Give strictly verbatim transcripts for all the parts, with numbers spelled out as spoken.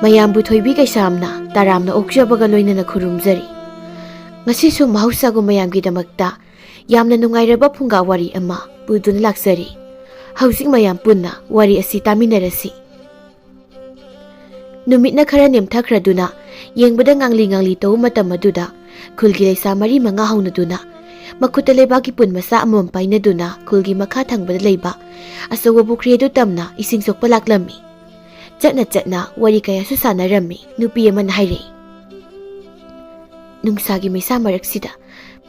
ꯃꯌꯥꯝꯕꯨ ꯊꯣꯏꯕꯤ ꯀꯩꯁꯥꯝꯅ ꯇꯔꯥꯝꯅ ꯑꯣꯛꯆꯕꯒ ꯂꯣꯏꯅꯅ ꯈꯨꯔꯨꯝꯖꯔꯤ꯫ ꯉꯁꯤꯁꯨ ꯃꯍꯧꯁꯥꯒꯨꯝ ꯃꯌꯥꯝꯒꯤꯗꯃꯛꯇ ꯌꯥꯝꯅ ꯅꯨꯡꯉꯥꯏꯔꯕ ꯐꯨꯡꯒꯥ ꯋꯥꯔꯤ ꯑꯃ ꯄꯨꯗꯨꯅ ꯂꯥꯛꯆꯔꯤ꯫ ꯍꯧꯖꯤꯛ ꯃꯌꯥꯝ ꯄꯨꯟꯅ ꯋꯥꯔꯤ ꯑꯁꯤ ꯇꯥꯃꯤꯟꯅꯔꯁꯤ꯫ ꯅꯨꯃꯤꯠꯅ ꯈꯔ ꯅꯦꯝꯊꯈ꯭ꯔꯗꯨꯅ ꯌꯦꯡꯕꯗ ꯉꯥꯡꯂꯤ ꯉꯥꯡꯂꯤ ꯇꯧꯕ ꯃꯇꯝ ꯑꯗꯨꯗ ꯈꯨꯜꯒꯤ ꯂꯩꯁꯥ ꯃꯔꯤ ꯃꯉꯥ ꯍꯧꯅꯗꯨꯅ ꯃꯈꯨꯠꯇ ꯂꯩꯕꯥꯛꯀꯤ ꯄꯨꯟ ꯃꯆꯥ ꯑꯃꯃꯝ ꯄꯥꯏꯅꯗꯨꯅ ꯈꯨꯜꯒꯤ ꯃꯈꯥ ꯊꯪꯕꯗ ꯂꯩꯕ ꯑꯆꯧꯕ ꯄꯨꯈ꯭ꯔꯤ ꯑꯗꯨ ꯇꯝꯅ ꯏꯁꯤꯡ ꯁꯣꯛꯄ ꯂꯥꯛꯂꯝꯃꯤ꯫ ꯆꯠꯅ ꯆꯠꯅ ꯋꯥꯔꯤ ꯀꯌꯥꯁꯨ ꯁꯥꯟꯅꯔꯝꯃꯤ꯫ ꯅꯨꯄꯤ ꯑꯃꯅ ꯍꯥꯏꯔꯛꯏ, "ꯅꯨꯡꯁꯥꯒꯤ ꯃꯩꯁꯥ ꯃꯔꯛꯁꯤꯗ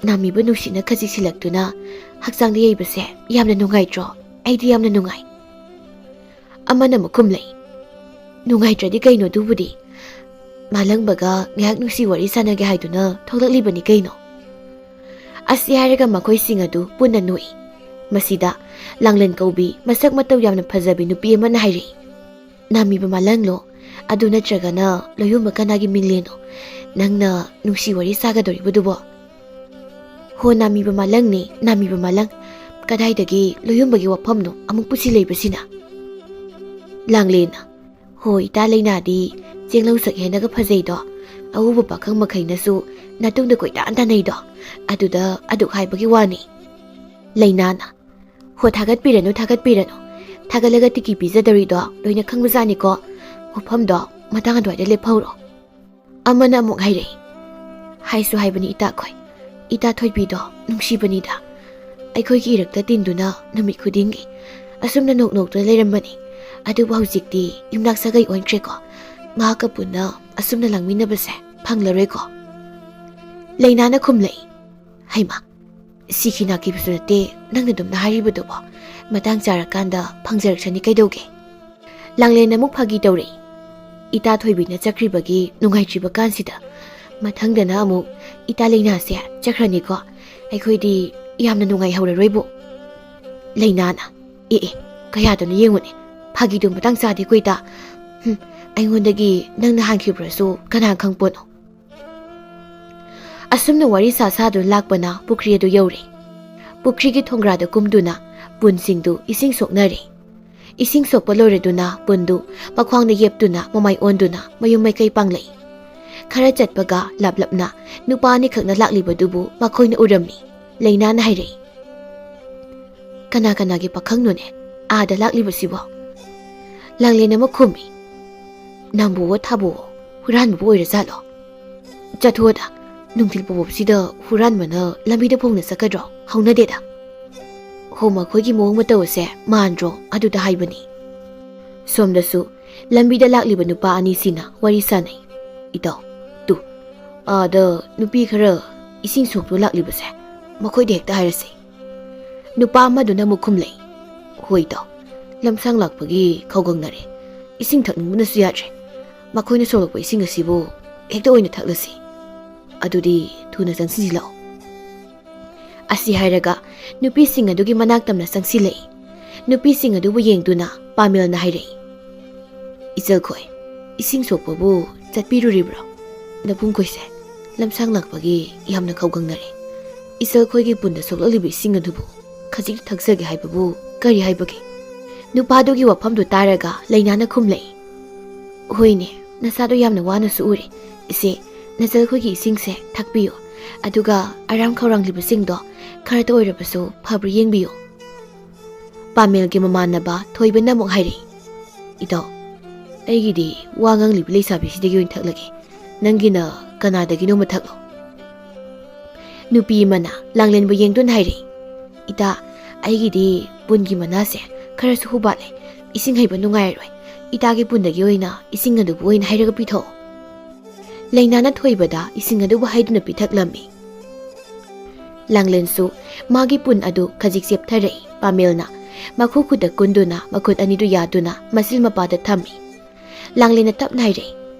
ꯅꯥꯃꯤꯕ ꯅꯨꯡꯁꯤꯠꯅ ꯈꯖꯤꯛ ꯁꯤꯜꯂꯛꯇꯨꯅ ꯍꯛꯆꯥꯡꯗ ꯌꯩꯕꯁꯦ ꯌꯥꯝꯅ ꯅꯨꯡꯉꯥꯏꯇ꯭ꯔꯣ? ꯑꯩꯗꯤ ꯌꯥꯝꯅ ꯅꯨꯡꯉꯥꯏ꯫" ꯑꯃꯅ ꯑꯃꯨꯛ ꯈꯨꯝꯂꯛꯏ, "ꯅꯨꯡꯉꯥꯏꯇ꯭ꯔꯗꯤ ꯀꯩꯅꯣ ꯑꯗꯨꯕꯨꯗꯤ? ꯃꯥꯂꯪꯕꯒ ꯉꯥꯏꯍꯥꯛ ꯅꯨꯡꯁꯤ ꯋꯥꯔꯤ ꯁꯥꯟꯅꯒꯦ ꯍꯥꯏꯗꯨꯅ ꯊꯣꯛꯂꯛꯂꯤꯕꯅꯤ ꯀꯩꯅꯣ?" ꯑꯁꯤ ꯍꯥꯏꯔꯒ ꯃꯈꯣꯏꯁꯤꯡ ꯑꯗꯨ ꯄꯨꯟꯅ ꯅꯣꯛꯏ꯫ ꯃꯁꯤꯗ ꯂꯥꯡꯂꯦꯟ ꯀꯧꯕꯤ ꯃꯁꯛ ꯃꯇꯧ ꯌꯥꯝꯅ ꯐꯖꯕꯤ ꯅꯨꯄꯤ ꯑꯃꯅ ꯍꯥꯏꯔꯛꯏ, "ꯅꯥꯃꯤꯕ ꯃꯥꯂꯪꯂꯣ? ꯑꯗꯨ ꯅꯠꯇ꯭ꯔꯒꯅ ꯂꯣꯌꯨꯝꯕ ꯀꯅꯥꯒꯤ ꯃꯤꯡꯂꯦꯟꯅꯣ ꯅꯪꯅ ꯅꯨꯡꯁꯤ ꯋꯥꯔꯤ ꯁꯥꯒꯗꯧꯔꯤꯕꯗꯨꯕꯣ?" "ꯍꯣ, ꯅꯥꯃꯤꯕ ꯃꯥꯂꯪꯅꯤ, ꯅꯥꯃꯤꯕ ꯃꯥꯂꯪ꯫ ꯀꯗꯥꯏꯗꯒꯤ ꯂꯣꯌꯨꯝꯕꯒꯤ ꯋꯥꯐꯝꯅꯣ ꯑꯃꯨꯛ ꯄꯨꯁꯤ ꯂꯩꯕꯁꯤꯅ?" ꯂꯥꯡꯂꯦꯟꯅ, "ꯍꯣ, ꯏꯇꯥ ꯂꯩꯅꯥꯗꯤ ꯆꯦꯡꯂꯧ ꯁꯛ ꯍꯦꯟꯅꯒ ꯐꯖꯩꯗꯣ, ꯑꯎꯕ ꯄꯥꯈꯪ ꯃꯈꯩꯅꯁꯨ ꯅꯇꯨꯡꯗ ꯀꯣꯏꯇꯥꯟ ꯇꯥꯟꯅꯩꯗꯣ, ꯑꯗꯨꯗ ꯑꯗꯨꯛ ꯍꯥꯏꯕꯒꯤ ꯋꯥꯅꯤ꯫" ꯂꯩꯅꯥꯅ, "ꯍꯣ, ꯊꯥꯒꯠꯄꯤꯔꯅꯨ, ꯊꯥꯒꯠꯄꯤꯔꯅꯨ꯫ ꯊꯥꯒꯠꯂꯒ ꯇꯤꯀꯤ ꯄꯤꯖꯗꯧꯔꯤꯗꯣ ꯂꯣꯏꯅ ꯈꯪꯕꯖꯥꯠꯅꯤꯀꯣ꯫ ꯋꯥꯐꯝꯗꯣ ꯃꯇꯥꯡ ꯑꯗꯨꯋꯥꯏꯗ ꯂꯦꯞꯍꯧꯔꯣ꯫" ꯑꯃꯅ ꯑꯃꯨꯛ ꯍꯥꯏꯔꯛꯏ, "ꯍꯥꯏꯁꯨ ꯍꯥꯏꯕꯅꯤ ꯏꯇꯥꯈꯣꯏ, ꯏꯇꯥ ꯊꯣꯏꯕꯤꯗꯣ ꯅꯨꯡꯁꯤꯕꯅꯤꯗ꯫ ꯑꯩꯈꯣꯏꯒꯤ ꯏꯔꯛꯇ ꯇꯤꯟꯗꯨꯅ ꯅꯨꯃꯤꯠ ꯈꯨꯗꯤꯡꯒꯤ ꯑꯁꯨꯝꯅ ꯅꯣꯛ ꯅꯣꯛꯇꯨꯅ ꯂꯩꯔꯝꯕꯅꯤ꯫ ꯑꯗꯨꯕꯨ ꯍꯧꯖꯤꯛꯇꯤ ꯌꯨꯝꯅꯥꯛ ꯁꯥꯒꯩ ꯑꯣꯟꯈ꯭ꯔꯦꯀꯣ꯫ ꯃꯍꯥꯛꯀ ꯄꯨꯟꯅ ꯑꯁꯨꯝꯅ ꯂꯥꯡꯃꯤꯟꯅꯕꯁꯦ ꯐꯪꯂꯔꯣꯏꯀꯣ꯫" ꯂꯩꯅꯥꯅ ꯈꯨꯝꯂꯛꯏ, "ꯍꯩꯃꯥ, ꯁꯤꯈꯤ ꯅꯥꯈꯤꯕꯁꯨ ꯅꯠꯇꯦ ꯅꯪꯅ ꯑꯗꯨꯝꯅ ꯍꯥꯏꯔꯤꯕꯗꯨꯕꯣ꯫ ꯃꯇꯥꯡ ꯆꯥꯔꯀꯥꯟꯗ ꯐꯪꯖꯔꯛꯁꯅꯤ ꯀꯩꯗꯧꯒꯦ?" ꯂꯥꯡꯂꯦꯟꯅ ꯑꯃꯨꯛ ꯐꯥꯒꯤ ꯇꯧꯔꯛꯏ, "ꯏꯇꯥ ꯊꯣꯏꯕꯤꯅ ꯆꯠꯈ꯭ꯔꯤꯕꯒꯤ ꯅꯨꯡꯉꯥꯏꯇ꯭ꯔꯤꯕ ꯀꯥꯟꯁꯤꯗ꯫ ꯃꯊꯪꯗꯅ ꯑꯃꯨꯛ ꯏꯇꯥ ꯂꯩꯅꯥꯁꯦ ꯆꯠꯈ꯭ꯔꯅꯤꯀꯣ꯫ ꯑꯩꯈꯣꯏꯗꯤ ꯌꯥꯝꯅ ꯅꯨꯡꯉꯥꯏꯍꯧꯔꯔꯣꯏꯕꯨ꯫" ꯂꯩꯅꯥꯅ, "ꯑꯦ ꯑꯦ, ꯀꯌꯥꯗꯅꯣ ꯌꯦꯡꯉꯨꯅꯦ꯫ ꯐꯥꯒꯤꯗꯨ ꯃꯇꯥꯡ ꯆꯥꯗꯦꯀꯣ ꯏꯇꯥ꯫ ꯍꯨꯝ, ꯑꯩꯉꯣꯟꯗꯒꯤ ꯅꯪꯅ ꯍꯥꯟꯈꯤꯕ꯭ꯔꯁꯨ ꯀꯅꯥ ꯈꯪꯄꯣꯠꯅꯣ?" ꯑꯁꯨꯝꯅ ꯋꯥꯔꯤ ꯁꯥ ꯁꯥꯗꯨꯅ ꯂꯥꯛꯄꯅ ꯄꯨꯈ꯭ꯔꯤ ꯑꯗꯨ ꯌꯧꯔꯦ꯫ ꯄꯨꯈ꯭ꯔꯤꯒꯤ ꯊꯣꯡꯒ꯭ꯔꯥꯗ ꯀꯨꯝꯗꯨꯅ ꯄꯨꯟꯁꯤꯡꯗꯨ ꯏꯁꯤꯡ ꯁꯣꯛꯅꯔꯦ꯫ ꯏꯁꯤꯡ ꯁꯣꯛꯄ ꯂꯣꯏꯔꯗꯨꯅ ꯄꯨꯟꯗꯨ ꯃꯈ꯭ꯋꯥꯡꯗ ꯌꯦꯞꯇꯨꯅ ꯃꯃꯥꯏ ꯑꯣꯟꯗꯨꯅ ꯃꯌꯨꯝ ꯃꯥꯏꯀꯩ ꯄꯥꯡꯂꯛꯏ꯫ ꯈꯔ ꯆꯠꯄꯒ ꯂꯥꯞꯂꯞꯅ ꯅꯨꯄꯥ ꯑꯅꯤꯈꯛꯅ ꯂꯥꯛꯂꯤꯕꯗꯨꯕꯨ ꯃꯈꯣꯏꯅ ꯎꯔꯝꯃꯤ꯫ ꯂꯩꯅꯥꯅ ꯍꯥꯏꯔꯛꯏ, "ꯀꯅꯥ ꯀꯅꯥꯒꯤ ꯄꯥꯈꯪꯅꯣꯅꯦ ꯑꯥꯗ ꯂꯥꯛꯂꯤꯕꯁꯤꯕꯣ?" ꯂꯥꯡꯂꯦꯟ ꯑꯃ ꯈꯨꯝꯃꯤ, "ꯅꯝꯕꯨꯋꯣ ꯊꯥꯕꯨꯋꯣ, ꯍꯨꯔꯥꯟꯕꯕꯨ ꯑꯣꯏꯔꯖꯥꯠꯂꯣ? ꯆꯠꯊꯣꯛꯑꯗ, ꯅꯨꯡꯊꯤꯜ ꯄꯣꯕꯞꯁꯤꯗ ꯍꯨꯔꯥꯟꯕꯅ ꯂꯝꯕꯤꯗ ꯐꯣꯡꯅ ꯆꯠꯀꯗ꯭ꯔꯣ? ꯍꯧꯅꯗꯦꯗ꯫ ꯍꯣ, ꯃꯈꯣꯏꯒꯤ ꯃꯑꯣꯡ ꯃꯇꯧ ꯑꯁꯦ ꯃꯥꯟꯗ꯭ꯔꯣ? ꯑꯗꯨꯗ ꯍꯥꯏꯕꯅꯤ꯫" ꯁꯣꯝꯗꯁꯨ ꯂꯝꯕꯤꯗ ꯂꯥꯛꯂꯤꯕ ꯅꯨꯄꯥ ꯑꯅꯤꯁꯤꯅ ꯋꯥꯔꯤ ꯁꯥꯅꯩ꯫ "ꯏꯇꯥꯎ, ꯇꯨ, ꯑꯥꯗ ꯅꯨꯄꯤ ꯈꯔ ꯏꯁꯤꯡ ꯁꯣꯛꯇꯨ ꯂꯥꯛꯂꯤꯕꯁꯦ ꯃꯈꯣꯏꯗ ꯍꯦꯛꯇ ꯍꯥꯏꯔꯁꯤ꯫" ꯅꯨꯄꯥ ꯑꯃꯗꯨꯅ ꯑꯃꯨꯛ ꯈꯨꯝꯂꯛꯏ, "ꯍꯣꯏ ꯏꯇꯥꯎ, ꯂꯝꯁꯥꯡ ꯂꯥꯛꯄꯒꯤ ꯈꯧꯒꯪꯅꯔꯦ꯫ ꯏꯁꯤꯡ ꯊꯛꯅꯤꯡꯕꯅꯁꯨ ꯌꯥꯗ꯭ꯔꯦ꯫ ꯃꯈꯣꯏꯅ ꯁꯣꯛꯂꯛꯄ ꯏꯁꯤꯡ ꯑꯁꯤꯕꯨ ꯍꯦꯛꯇ ꯑꯣꯏꯅ ꯊꯛꯂꯁꯤ꯫ ꯑꯗꯨꯗꯤ ꯊꯨꯅ ꯆꯪꯁꯤꯜꯂꯛꯑꯣ꯫" ꯑꯁꯤ ꯍꯥꯏꯔꯒ ꯅꯨꯄꯤꯁꯤꯡ ꯑꯗꯨꯒꯤ ꯃꯅꯥꯛ ꯇꯝꯅ ꯆꯪꯁꯤꯜꯂꯛꯏ꯫ ꯅꯨꯄꯤꯁꯤꯡ ꯑꯗꯨꯕꯨ ꯌꯦꯡꯗꯨꯅ ꯄꯥꯃꯦꯜꯅ ꯍꯥꯏꯔꯛꯏ, "ꯏꯆꯜꯈꯣꯏ, ꯏꯁꯤꯡ ꯁꯣꯛꯄꯕꯨ ꯆꯠꯄꯤꯔꯨꯔꯤꯕ꯭ꯔꯣ? ꯅꯕꯨꯡꯈꯣꯏꯁꯦ ꯂꯝꯁꯥꯡ ꯂꯥꯛꯄꯒꯤ ꯌꯥꯝꯅ ꯈꯧꯒꯪꯅꯔꯦ꯫ ꯏꯆꯜꯈꯣꯏꯒꯤ ꯄꯨꯟꯗ ꯁꯣꯛꯂꯛꯂꯤꯕ ꯏꯁꯤꯡ ꯑꯗꯨꯕꯨ ꯈꯖꯤꯛ ꯊꯛꯆꯒꯦ ꯍꯥꯏꯕꯕꯨ ꯀꯔꯤ ꯍꯥꯏꯕꯒꯦ?" ꯅꯨꯄꯥꯗꯨꯒꯤ ꯋꯥꯐꯝꯗꯨ ꯇꯥꯔꯒ ꯂꯩꯅꯥꯅ ꯈꯨꯝꯂꯛꯏ, "ꯍꯣꯏꯅꯦ, ꯅꯁꯥꯗꯣ ꯌꯥꯝꯅ ꯋꯥꯅꯁꯨ ꯎꯔꯦ꯫ ꯏꯆꯦ, ꯅꯆꯜꯈꯣꯏꯒꯤ ꯏꯁꯤꯡꯁꯦ ꯊꯛꯄꯤꯌꯨ꯫ ꯑꯗꯨꯒ ꯑꯔꯥꯝ ꯈꯧꯔꯥꯡꯂꯤꯕꯁꯤꯡꯗꯣ ꯈꯔꯇ ꯑꯣꯏꯔꯕꯁꯨ ꯐꯕ꯭ꯔꯥ ꯌꯦꯡꯕꯤꯌꯨ꯫" ꯄꯥꯃꯦꯜꯒꯤ ꯃꯃꯥꯟꯅꯕ ꯊꯣꯏꯕꯅ ꯑꯃꯨꯛ ꯍꯥꯏꯔꯛꯏ, "ꯏꯇꯥꯎ, ꯑꯩꯒꯤꯗꯤ ꯋꯥ ꯉꯥꯡꯂꯤꯕꯤ ꯂꯩꯁꯥꯕꯤꯁꯤꯗꯒꯤ ꯑꯣꯏꯅ ꯊꯛꯂꯒꯦ꯫ ꯅꯪꯒꯤꯅ ꯀꯅꯥꯗꯒꯤꯅꯣꯃ ꯊꯛꯂꯣ꯫" ꯅꯨꯄꯤ ꯑꯃꯅ ꯂꯥꯡꯂꯦꯟꯕꯨ ꯌꯦꯡꯗꯨꯅ ꯍꯥꯏꯔꯛꯏ, "ꯏꯇꯥ, ꯑꯩꯒꯤꯗꯤ ꯄꯨꯟꯒꯤ ꯃꯅꯥꯁꯦ ꯈꯔꯁꯨ ꯍꯨꯕꯥꯠꯂꯦ꯫ ꯏꯁꯤꯡ ꯍꯩꯕ ꯅꯨꯡꯉꯥꯏꯔꯔꯣꯏ꯫ ꯏꯇꯥꯒꯤ ꯄꯨꯟꯗꯒꯤ ꯑꯣꯏꯅ ꯏꯁꯤꯡ ꯑꯗꯨꯕꯨ ꯑꯣꯏꯅ ꯍꯩꯔꯒ ꯄꯤꯊꯣꯛꯑꯣ꯫" ꯂꯩꯅꯥꯅ ꯊꯣꯏꯕꯗ ꯏꯁꯤꯡ ꯑꯗꯨꯕꯨ ꯍꯩꯗꯨꯅ ꯄꯤꯊꯛꯂꯝꯃꯤ꯫ ꯂꯥꯡꯂꯦꯟꯁꯨ ꯃꯥꯒꯤ ꯄꯨꯟ ꯑꯗꯨ ꯈꯖꯤꯛ ꯆꯦꯞꯊꯔꯛꯏ꯫ ꯄꯥꯃꯦꯜꯅ ꯃꯈꯨ ꯈꯨꯠꯇ ꯀꯨꯟꯗꯨꯅ ꯃꯈꯨꯠ ꯑꯅꯤꯗꯨ ꯌꯥꯗꯨꯅ ꯃꯆꯤꯜ ꯃꯄꯥꯗ ꯊꯝꯃꯤ꯫ ꯂꯥꯡꯂꯦꯟꯅ ꯇꯞꯅ ꯍꯥꯏꯔꯛꯏ,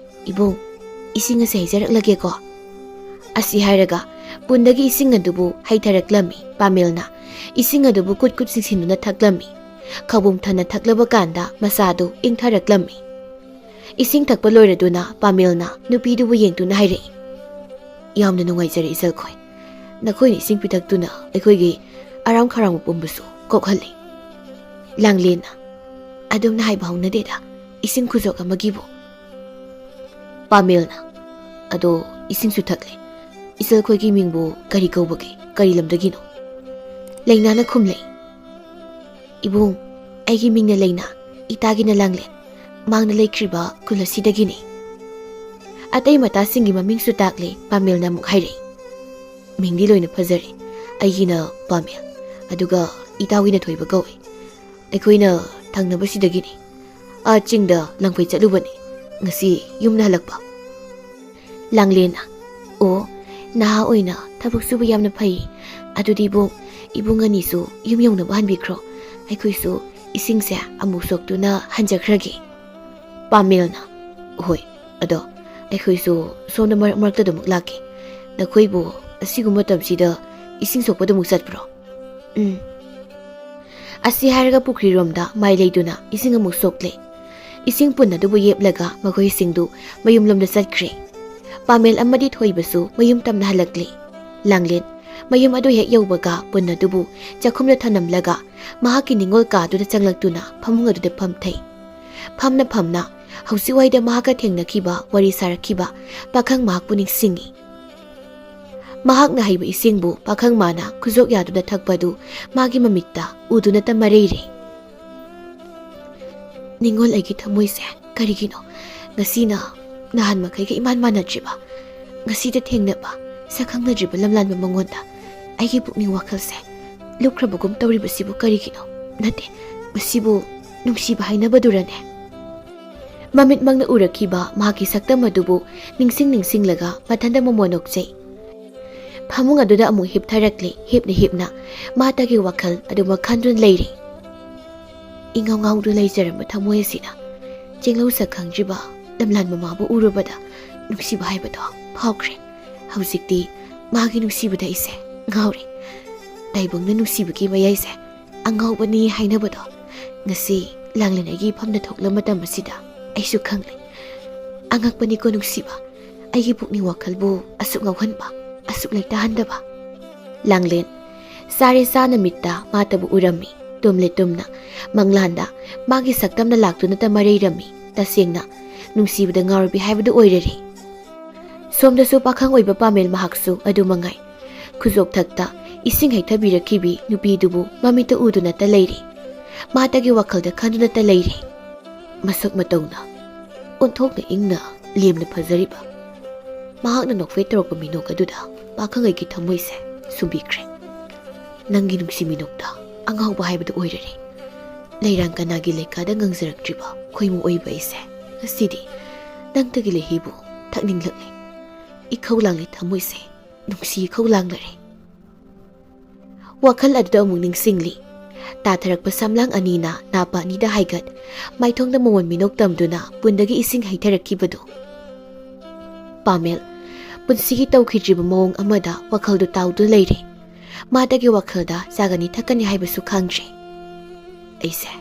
"ꯏꯕꯨꯡ, ꯏꯁꯤꯡ ꯑꯁꯦ ꯍꯩꯖꯔꯛꯂꯒꯦꯀꯣ꯫" ꯑꯁꯤ ꯍꯥꯏꯔꯒ ꯄꯨꯟꯗꯒꯤ ꯏꯁꯤꯡ ꯑꯗꯨꯕꯨ ꯍꯩꯊꯔꯛꯂꯝꯃꯤ꯫ ꯄꯥꯃꯦꯜꯅ ꯏꯁꯤꯡ ꯑꯗꯨꯕꯨ ꯀꯨꯠ ꯀꯨꯠ ꯆꯤꯡꯁꯤꯟꯗꯨꯅ ꯊꯛꯂꯝꯃꯤ꯫ ꯈꯧꯕꯨꯝ ꯊꯟꯅ ꯊꯛꯂꯕ ꯀꯥꯟꯗ ꯃꯆꯥꯗꯨ ꯏꯪꯊꯔꯛꯂꯝꯃꯤ꯫ ꯏꯁꯤꯡ ꯊꯛꯄ ꯂꯣꯏꯔꯗꯨꯅ ꯄꯥꯃꯦꯜꯅ ꯅꯨꯄꯤꯗꯨꯕꯨ ꯌꯦꯡꯗꯨꯅ ꯍꯥꯏꯔꯛꯏ, "ꯌꯥꯝꯅ ꯅꯨꯡꯉꯥꯏꯖꯔꯦ ꯏꯆꯜꯈꯣꯏ꯫ ꯅꯈꯣꯏꯅ ꯏꯁꯤꯡ ꯄꯤꯊꯛꯇꯨꯅ ꯑꯩꯈꯣꯏꯒꯤ ꯑꯔꯥꯝ ꯈꯧꯔꯥꯡꯕ ꯄꯨꯝꯕꯁꯨ ꯀꯣꯛꯍꯜꯂꯤ꯫" ꯂꯥꯡꯂꯦꯟꯅ, ꯑꯗꯨꯝꯅ ꯍꯥꯏꯕ ꯍꯧꯅꯗꯦꯗ, ꯏꯁꯤꯡ ꯈꯨꯖꯣꯛ ꯑꯃꯒꯤꯕꯨ꯫ ꯄꯥꯃꯦꯜꯅ, "ꯑꯗꯣ ꯏꯁꯤꯡꯁꯨ ꯊꯛꯂꯦ꯫ ꯏꯆꯜꯈꯣꯏꯒꯤ ꯃꯤꯡꯕꯨ ꯀꯔꯤ ꯀꯧꯕꯒꯦ? ꯀꯔꯤ ꯂꯝꯗꯒꯤꯅꯣ?" ꯂꯩꯅꯥꯅ ꯈꯨꯝꯂꯛꯏ, "ꯏꯕꯨꯡ, ꯑꯩꯒꯤ ꯃꯤꯡꯅ ꯂꯩꯅꯥ, ꯏꯇꯥꯒꯤꯅ ꯂꯥꯡꯂꯦꯟ꯫ ꯃꯥꯡꯗ ꯂꯩꯈ꯭ꯔꯤꯕ ꯈꯨꯜ ꯑꯁꯤꯗꯒꯤꯅꯤ꯫" ꯑꯇꯩ ꯃꯇꯥꯁꯤꯡꯒꯤ ꯃꯃꯤꯡꯁꯨ ꯇꯥꯛꯂꯦ꯫ ꯄꯥꯃꯦꯜꯅ ꯑꯃꯨꯛ ꯍꯥꯏꯔꯛꯏ, "ꯃꯤꯡꯗꯤ ꯂꯣꯏꯅ ꯐꯖꯔꯦ꯫ ꯑꯩꯒꯤꯅ ꯄꯥꯃꯦꯜ, ꯑꯗꯨꯒ ꯏꯇꯥꯎꯒꯤꯅ ꯊꯣꯏꯕ ꯀꯧꯏ꯫ ꯑꯩꯈꯣꯏꯅ ꯊꯪꯅꯕꯁꯤꯗꯒꯤꯅꯤ꯫ ꯑꯥ ꯆꯤꯡꯗ ꯂꯪꯐꯩ ꯆꯠꯂꯨꯕꯅꯤ꯫ ꯉꯁꯤ ꯌꯨꯝꯗ ꯍꯜꯂꯛꯄ꯫" ꯂꯥꯡꯂꯦꯟꯅ, "ꯑꯣ, ꯅꯍꯥ ꯑꯣꯏꯅ ꯊꯕꯛ ꯁꯨꯕ ꯌꯥꯝꯅ ꯐꯩ꯫ ꯑꯗꯨꯗꯤ ꯏꯕꯨꯡ, ꯏꯕꯨꯡ ꯑꯅꯤꯁꯨ ꯌꯨꯝ ꯌꯧꯅꯕ ꯍꯟꯕꯤꯈ꯭ꯔꯣ꯫ ꯑꯩꯈꯣꯏꯁꯨ ꯏꯁꯤꯡꯁꯦ ꯑꯃꯨꯛ ꯁꯣꯛꯇꯨꯅ ꯍꯟꯖꯈ꯭ꯔꯒꯦ꯫" ꯄꯥꯃꯦꯜꯅ, "ꯍꯣꯏ, ꯑꯗꯣ ꯑꯩꯈꯣꯏꯁꯨ ꯁꯣꯝꯗ ꯃꯔꯛ ꯃꯔꯛꯇ ꯑꯗꯨꯃꯛ ꯂꯥꯛꯀꯦ꯫ ꯅꯈꯣꯏꯕꯨ ꯑꯁꯤꯒꯨꯝꯕ ꯃꯇꯝꯁꯤꯗ ꯏꯁꯤꯡ ꯁꯣꯛꯄꯗ ꯑꯃꯨꯛ ꯆꯠꯄ꯭ꯔꯣ?" "ꯎꯝ꯫" ꯑꯁꯤ ꯍꯥꯏꯔꯒ ꯄꯨꯈ꯭ꯔꯤꯔꯣꯝꯗ ꯃꯥꯏ ꯂꯩꯗꯨꯅ ꯏꯁꯤꯡ ꯑꯃꯨꯛ ꯁꯣꯛꯂꯦ꯫ ꯏꯁꯤꯡ ꯄꯨꯟ ꯑꯗꯨꯕꯨ ꯌꯦꯞꯂꯒ ꯃꯈꯣꯏꯁꯤꯡꯗꯨ ꯃꯌꯨꯝꯂꯣꯝꯗ ꯆꯠꯈ꯭ꯔꯦ꯫ ꯄꯥꯃꯦꯜ ꯑꯃꯗꯤ ꯊꯣꯏꯕꯁꯨ ꯃꯌꯨꯝ ꯇꯝꯅ ꯍꯜꯂꯛꯂꯦ꯫ ꯂꯥꯡꯂꯦꯟ ꯃꯌꯨꯝ ꯑꯗꯨ ꯍꯦꯛ ꯌꯧꯕꯒ ꯄꯨꯟ ꯑꯗꯨꯕꯨ ꯆꯥꯛꯈꯨꯝꯗ ꯊꯅꯝꯂꯒ ꯃꯍꯥꯛꯀꯤ ꯅꯤꯡꯉꯣꯜ ꯀꯥꯗꯨꯗ ꯆꯪꯂꯛꯇꯨꯅ ꯐꯃꯨꯡ ꯑꯗꯨꯗ ꯐꯝꯊꯩ꯫ ꯐꯝꯅ ꯐꯝꯅ ꯍꯧꯖꯤꯛꯋꯥꯏꯗ ꯃꯍꯥꯛꯀ ꯊꯦꯡꯅꯈꯤꯕ, ꯋꯥꯔꯤ ꯁꯥꯔꯛꯈꯤꯕ ꯄꯥꯈꯪ ꯃꯍꯥꯛꯄꯨ ꯅꯤꯡꯁꯤꯡꯉꯤ꯫ ꯃꯍꯥꯛꯅ ꯍꯩꯕ ꯏꯁꯤꯡꯕꯨ ꯄꯥꯈꯪ ꯃꯥꯅ ꯈꯨꯖꯣꯛ ꯌꯥꯗꯨꯅ ꯊꯛꯄꯗꯨ ꯃꯥꯒꯤ ꯃꯃꯤꯠꯇ ꯎꯗꯨꯅꯇ ꯃꯔꯩꯔꯦ꯫ "ꯅꯤꯡꯉꯣꯜ ꯑꯩꯒꯤ ꯊꯃꯣꯏꯁꯦ, ꯀꯔꯤꯒꯤꯅꯣ ꯉꯁꯤꯅ ꯅꯍꯥꯟ ꯃꯈꯩꯒ ꯏꯃꯥꯟ ꯃꯥꯟꯅꯗ꯭ꯔꯤꯕ? ꯉꯁꯤꯗ ꯊꯦꯡꯅꯕ, ꯁꯛ ꯈꯪꯅꯗ꯭ꯔꯤꯕ ꯂꯝꯂꯥꯟꯕ ꯃꯉꯣꯟꯗ ꯑꯩꯒꯤ ꯄꯨꯛꯅꯤꯡ ꯋꯥꯈꯜꯁꯦ ꯂꯨꯞꯈ꯭ꯔꯕꯒꯨꯝ ꯇꯧꯔꯤꯕꯁꯤꯕꯨ ꯀꯔꯤꯒꯤꯅꯣ? ꯅꯠꯇꯦ, ꯃꯁꯤꯕꯨ ꯅꯨꯡꯁꯤꯕ ꯍꯥꯏꯅꯕꯗꯨꯔꯅꯦ?" ꯃꯃꯤꯠꯃꯛꯅ ꯎꯔꯛꯈꯤꯕ ꯃꯍꯥꯛꯀꯤ ꯁꯛꯇꯝ ꯑꯗꯨꯕꯨ ꯅꯤꯡꯁꯤꯡ ꯅꯤꯡꯁꯤꯡꯂꯒ ꯃꯊꯟꯇ ꯃꯃꯣꯟ ꯅꯣꯛꯆꯩ꯫ ꯐꯃꯨꯡ ꯑꯗꯨꯗ ꯑꯃꯨꯛ ꯍꯤꯞꯊꯔꯛꯂꯦ꯫ ꯍꯤꯞꯅ ꯍꯤꯞꯅ ꯃꯥꯇꯒꯤ ꯋꯥꯈꯜ ꯑꯗꯨꯃꯛ ꯈꯟꯗꯨꯅ ꯂꯩꯔꯦ꯫ ꯏꯉꯥꯎ ꯉꯥꯎꯗꯨꯅ ꯂꯩꯖꯔꯝꯕ ꯊꯃꯣꯏ ꯑꯁꯤꯅ ꯆꯦꯡꯂꯧ ꯁꯛ ꯈꯪꯗ꯭ꯔꯤꯕ ꯂꯝꯂꯥꯟꯕ ꯃꯥꯕꯨ ꯎꯔꯨꯕꯗ ꯅꯨꯡꯁꯤꯕ ꯍꯥꯏꯕꯗꯣ ꯐꯥꯎꯈ꯭ꯔꯦ꯫ ꯍꯧꯖꯤꯛꯇꯤ ꯃꯥꯒꯤ ꯅꯨꯡꯁꯤꯕꯗ ꯑꯩꯁꯦ ꯉꯥꯎꯔꯦ꯫ ꯇꯥꯏꯕꯪꯅ ꯅꯨꯡꯁꯤꯕꯒꯤ ꯃꯌꯥꯏꯁꯦ ꯑꯉꯥꯎꯕꯅꯤ ꯍꯥꯏꯅꯕꯗꯣ ꯉꯁꯤ ꯂꯥꯡꯂꯦꯟ ꯑꯩꯒꯤ ꯏꯐꯝꯗ ꯊꯣꯛꯂ ꯃꯇꯝ ꯑꯁꯤꯗ ꯑꯩꯁꯨ ꯈꯪꯂꯦ꯫ ꯑꯉꯛꯄꯅꯤꯀꯣ ꯅꯨꯡꯁꯤꯕ, ꯑꯩꯒꯤ ꯄꯨꯛꯅꯤꯡ ꯋꯥꯈꯜꯕꯨ ꯑꯁꯨꯛ ꯉꯥꯎꯍꯟꯕ, ꯑꯁꯨꯛ ꯂꯩꯇꯥꯍꯟꯗꯕ꯫ ꯂꯥꯡꯂꯦꯟ ꯆꯥꯔꯦ ꯆꯥꯅ ꯃꯤꯠꯇ ꯃꯥꯇꯕꯨ ꯎꯔꯝꯃꯤ꯫ ꯇꯨꯝꯂꯦ ꯇꯨꯝꯅ ꯃꯪꯂꯥꯟꯗ ꯃꯥꯒꯤ ꯁꯛꯇꯝꯅ ꯂꯥꯛꯇꯨꯅꯇ ꯃꯔꯩꯔꯝꯃꯤ꯫ ꯇꯁꯦꯡꯅ ꯅꯨꯡꯁꯤꯕꯗ ꯉꯥꯎꯔꯕꯤ ꯍꯥꯏꯕꯗꯨ ꯑꯣꯏꯔꯔꯦ꯫ ꯁꯣꯝꯗꯁꯨ ꯄꯥꯈꯪ ꯑꯣꯏꯕ ꯄꯥꯃꯦꯜ ꯃꯍꯥꯛꯁꯨ ꯑꯗꯨ ꯃꯉꯥꯏ꯫ ꯈꯨꯖꯣꯞ ꯊꯛꯇ ꯏꯁꯤꯡ ꯍꯩꯊꯕꯤꯔꯛꯈꯤꯕꯤ ꯅꯨꯄꯤꯗꯨꯕꯨ ꯃꯃꯤꯠꯇ ꯎꯗꯨꯅꯇ ꯂꯩꯔꯦ꯫ ꯃꯥꯇꯒꯤ ꯋꯥꯈꯜꯗ ꯈꯟꯗꯨꯅꯇ ꯂꯩꯔꯦ꯫ ꯃꯁꯛ ꯃꯇꯧꯅ ꯑꯣꯟꯊꯣꯛꯅ ꯏꯪꯅ ꯂꯦꯝꯅ ꯐꯖꯔꯤꯕ꯫ ꯃꯍꯥꯛꯅ ꯅꯣꯛꯐꯦꯠ ꯇꯧꯔꯛꯄ ꯃꯤꯅꯣꯛ ꯑꯗꯨꯗ ꯄꯥꯈꯪ ꯑꯩꯒꯤ ꯊꯃꯣꯏꯁꯦ ꯁꯨꯝꯕꯤꯈ꯭ꯔꯦ꯫ ꯅꯪꯒꯤ ꯅꯨꯡꯁꯤ ꯃꯤꯅꯣꯛꯇ ꯑꯉꯥꯎꯕ ꯍꯥꯏꯕꯗꯨ ꯑꯣꯏꯔꯔꯦ꯫ ꯂꯩꯔꯥꯡ ꯀꯅꯥꯒꯤ ꯂꯩꯀꯥꯗ ꯉꯪꯖꯔꯛꯇ꯭ꯔꯤꯕ ꯈꯣꯏꯃꯨ ꯑꯣꯏꯕ ꯑꯩꯁꯦ ꯉꯁꯤꯗꯤ ꯅꯪꯇꯒꯤ ꯂꯩꯍꯤꯕꯨ ꯊꯛꯅꯤꯡꯂꯛꯂꯦ꯫ ꯏꯈꯧ ꯂꯥꯡꯂꯦ ꯊꯃꯣꯏꯁꯦ ꯅꯨꯡꯁꯤ ꯏꯈꯧ ꯂꯥꯡꯂꯔꯦ꯫ ꯋꯥꯈꯜ ꯑꯗꯨꯗ ꯑꯃꯨꯛ ꯅꯤꯡꯁꯤꯡꯂꯤ꯫ ꯇꯥꯊꯔꯛꯄ ꯁꯝꯂꯥꯡ ꯑꯅꯤꯅ ꯅꯥꯄ ꯑꯅꯤꯗ ꯍꯥꯏꯒꯠ, ꯃꯥꯏꯊꯣꯡꯗ ꯃꯃꯣꯟ ꯃꯤꯅꯣꯛ ꯇꯝꯗꯨꯅ ꯄꯨꯟꯗꯒꯤ ꯏꯁꯤꯡ ꯍꯩꯊꯔꯛꯈꯤꯕꯗꯨ꯫ ꯄꯥꯃꯦꯜ, ꯄꯨꯟꯁꯤꯒꯤ ꯇꯧꯈꯤꯗ꯭ꯔꯤꯕ ꯃꯑꯣꯡ ꯑꯃꯗ ꯋꯥꯈꯜꯗꯨ ꯇꯥꯎꯗꯨꯅ ꯂꯩꯔꯦ꯫ ꯃꯥꯇꯒꯤ ꯋꯥꯈꯜꯗ ꯆꯥꯒꯅꯤ ꯊꯛꯀꯅꯤ ꯍꯥꯏꯕꯁꯨ ꯈꯪꯗ꯭ꯔꯦ꯫ ꯑꯩꯁꯦ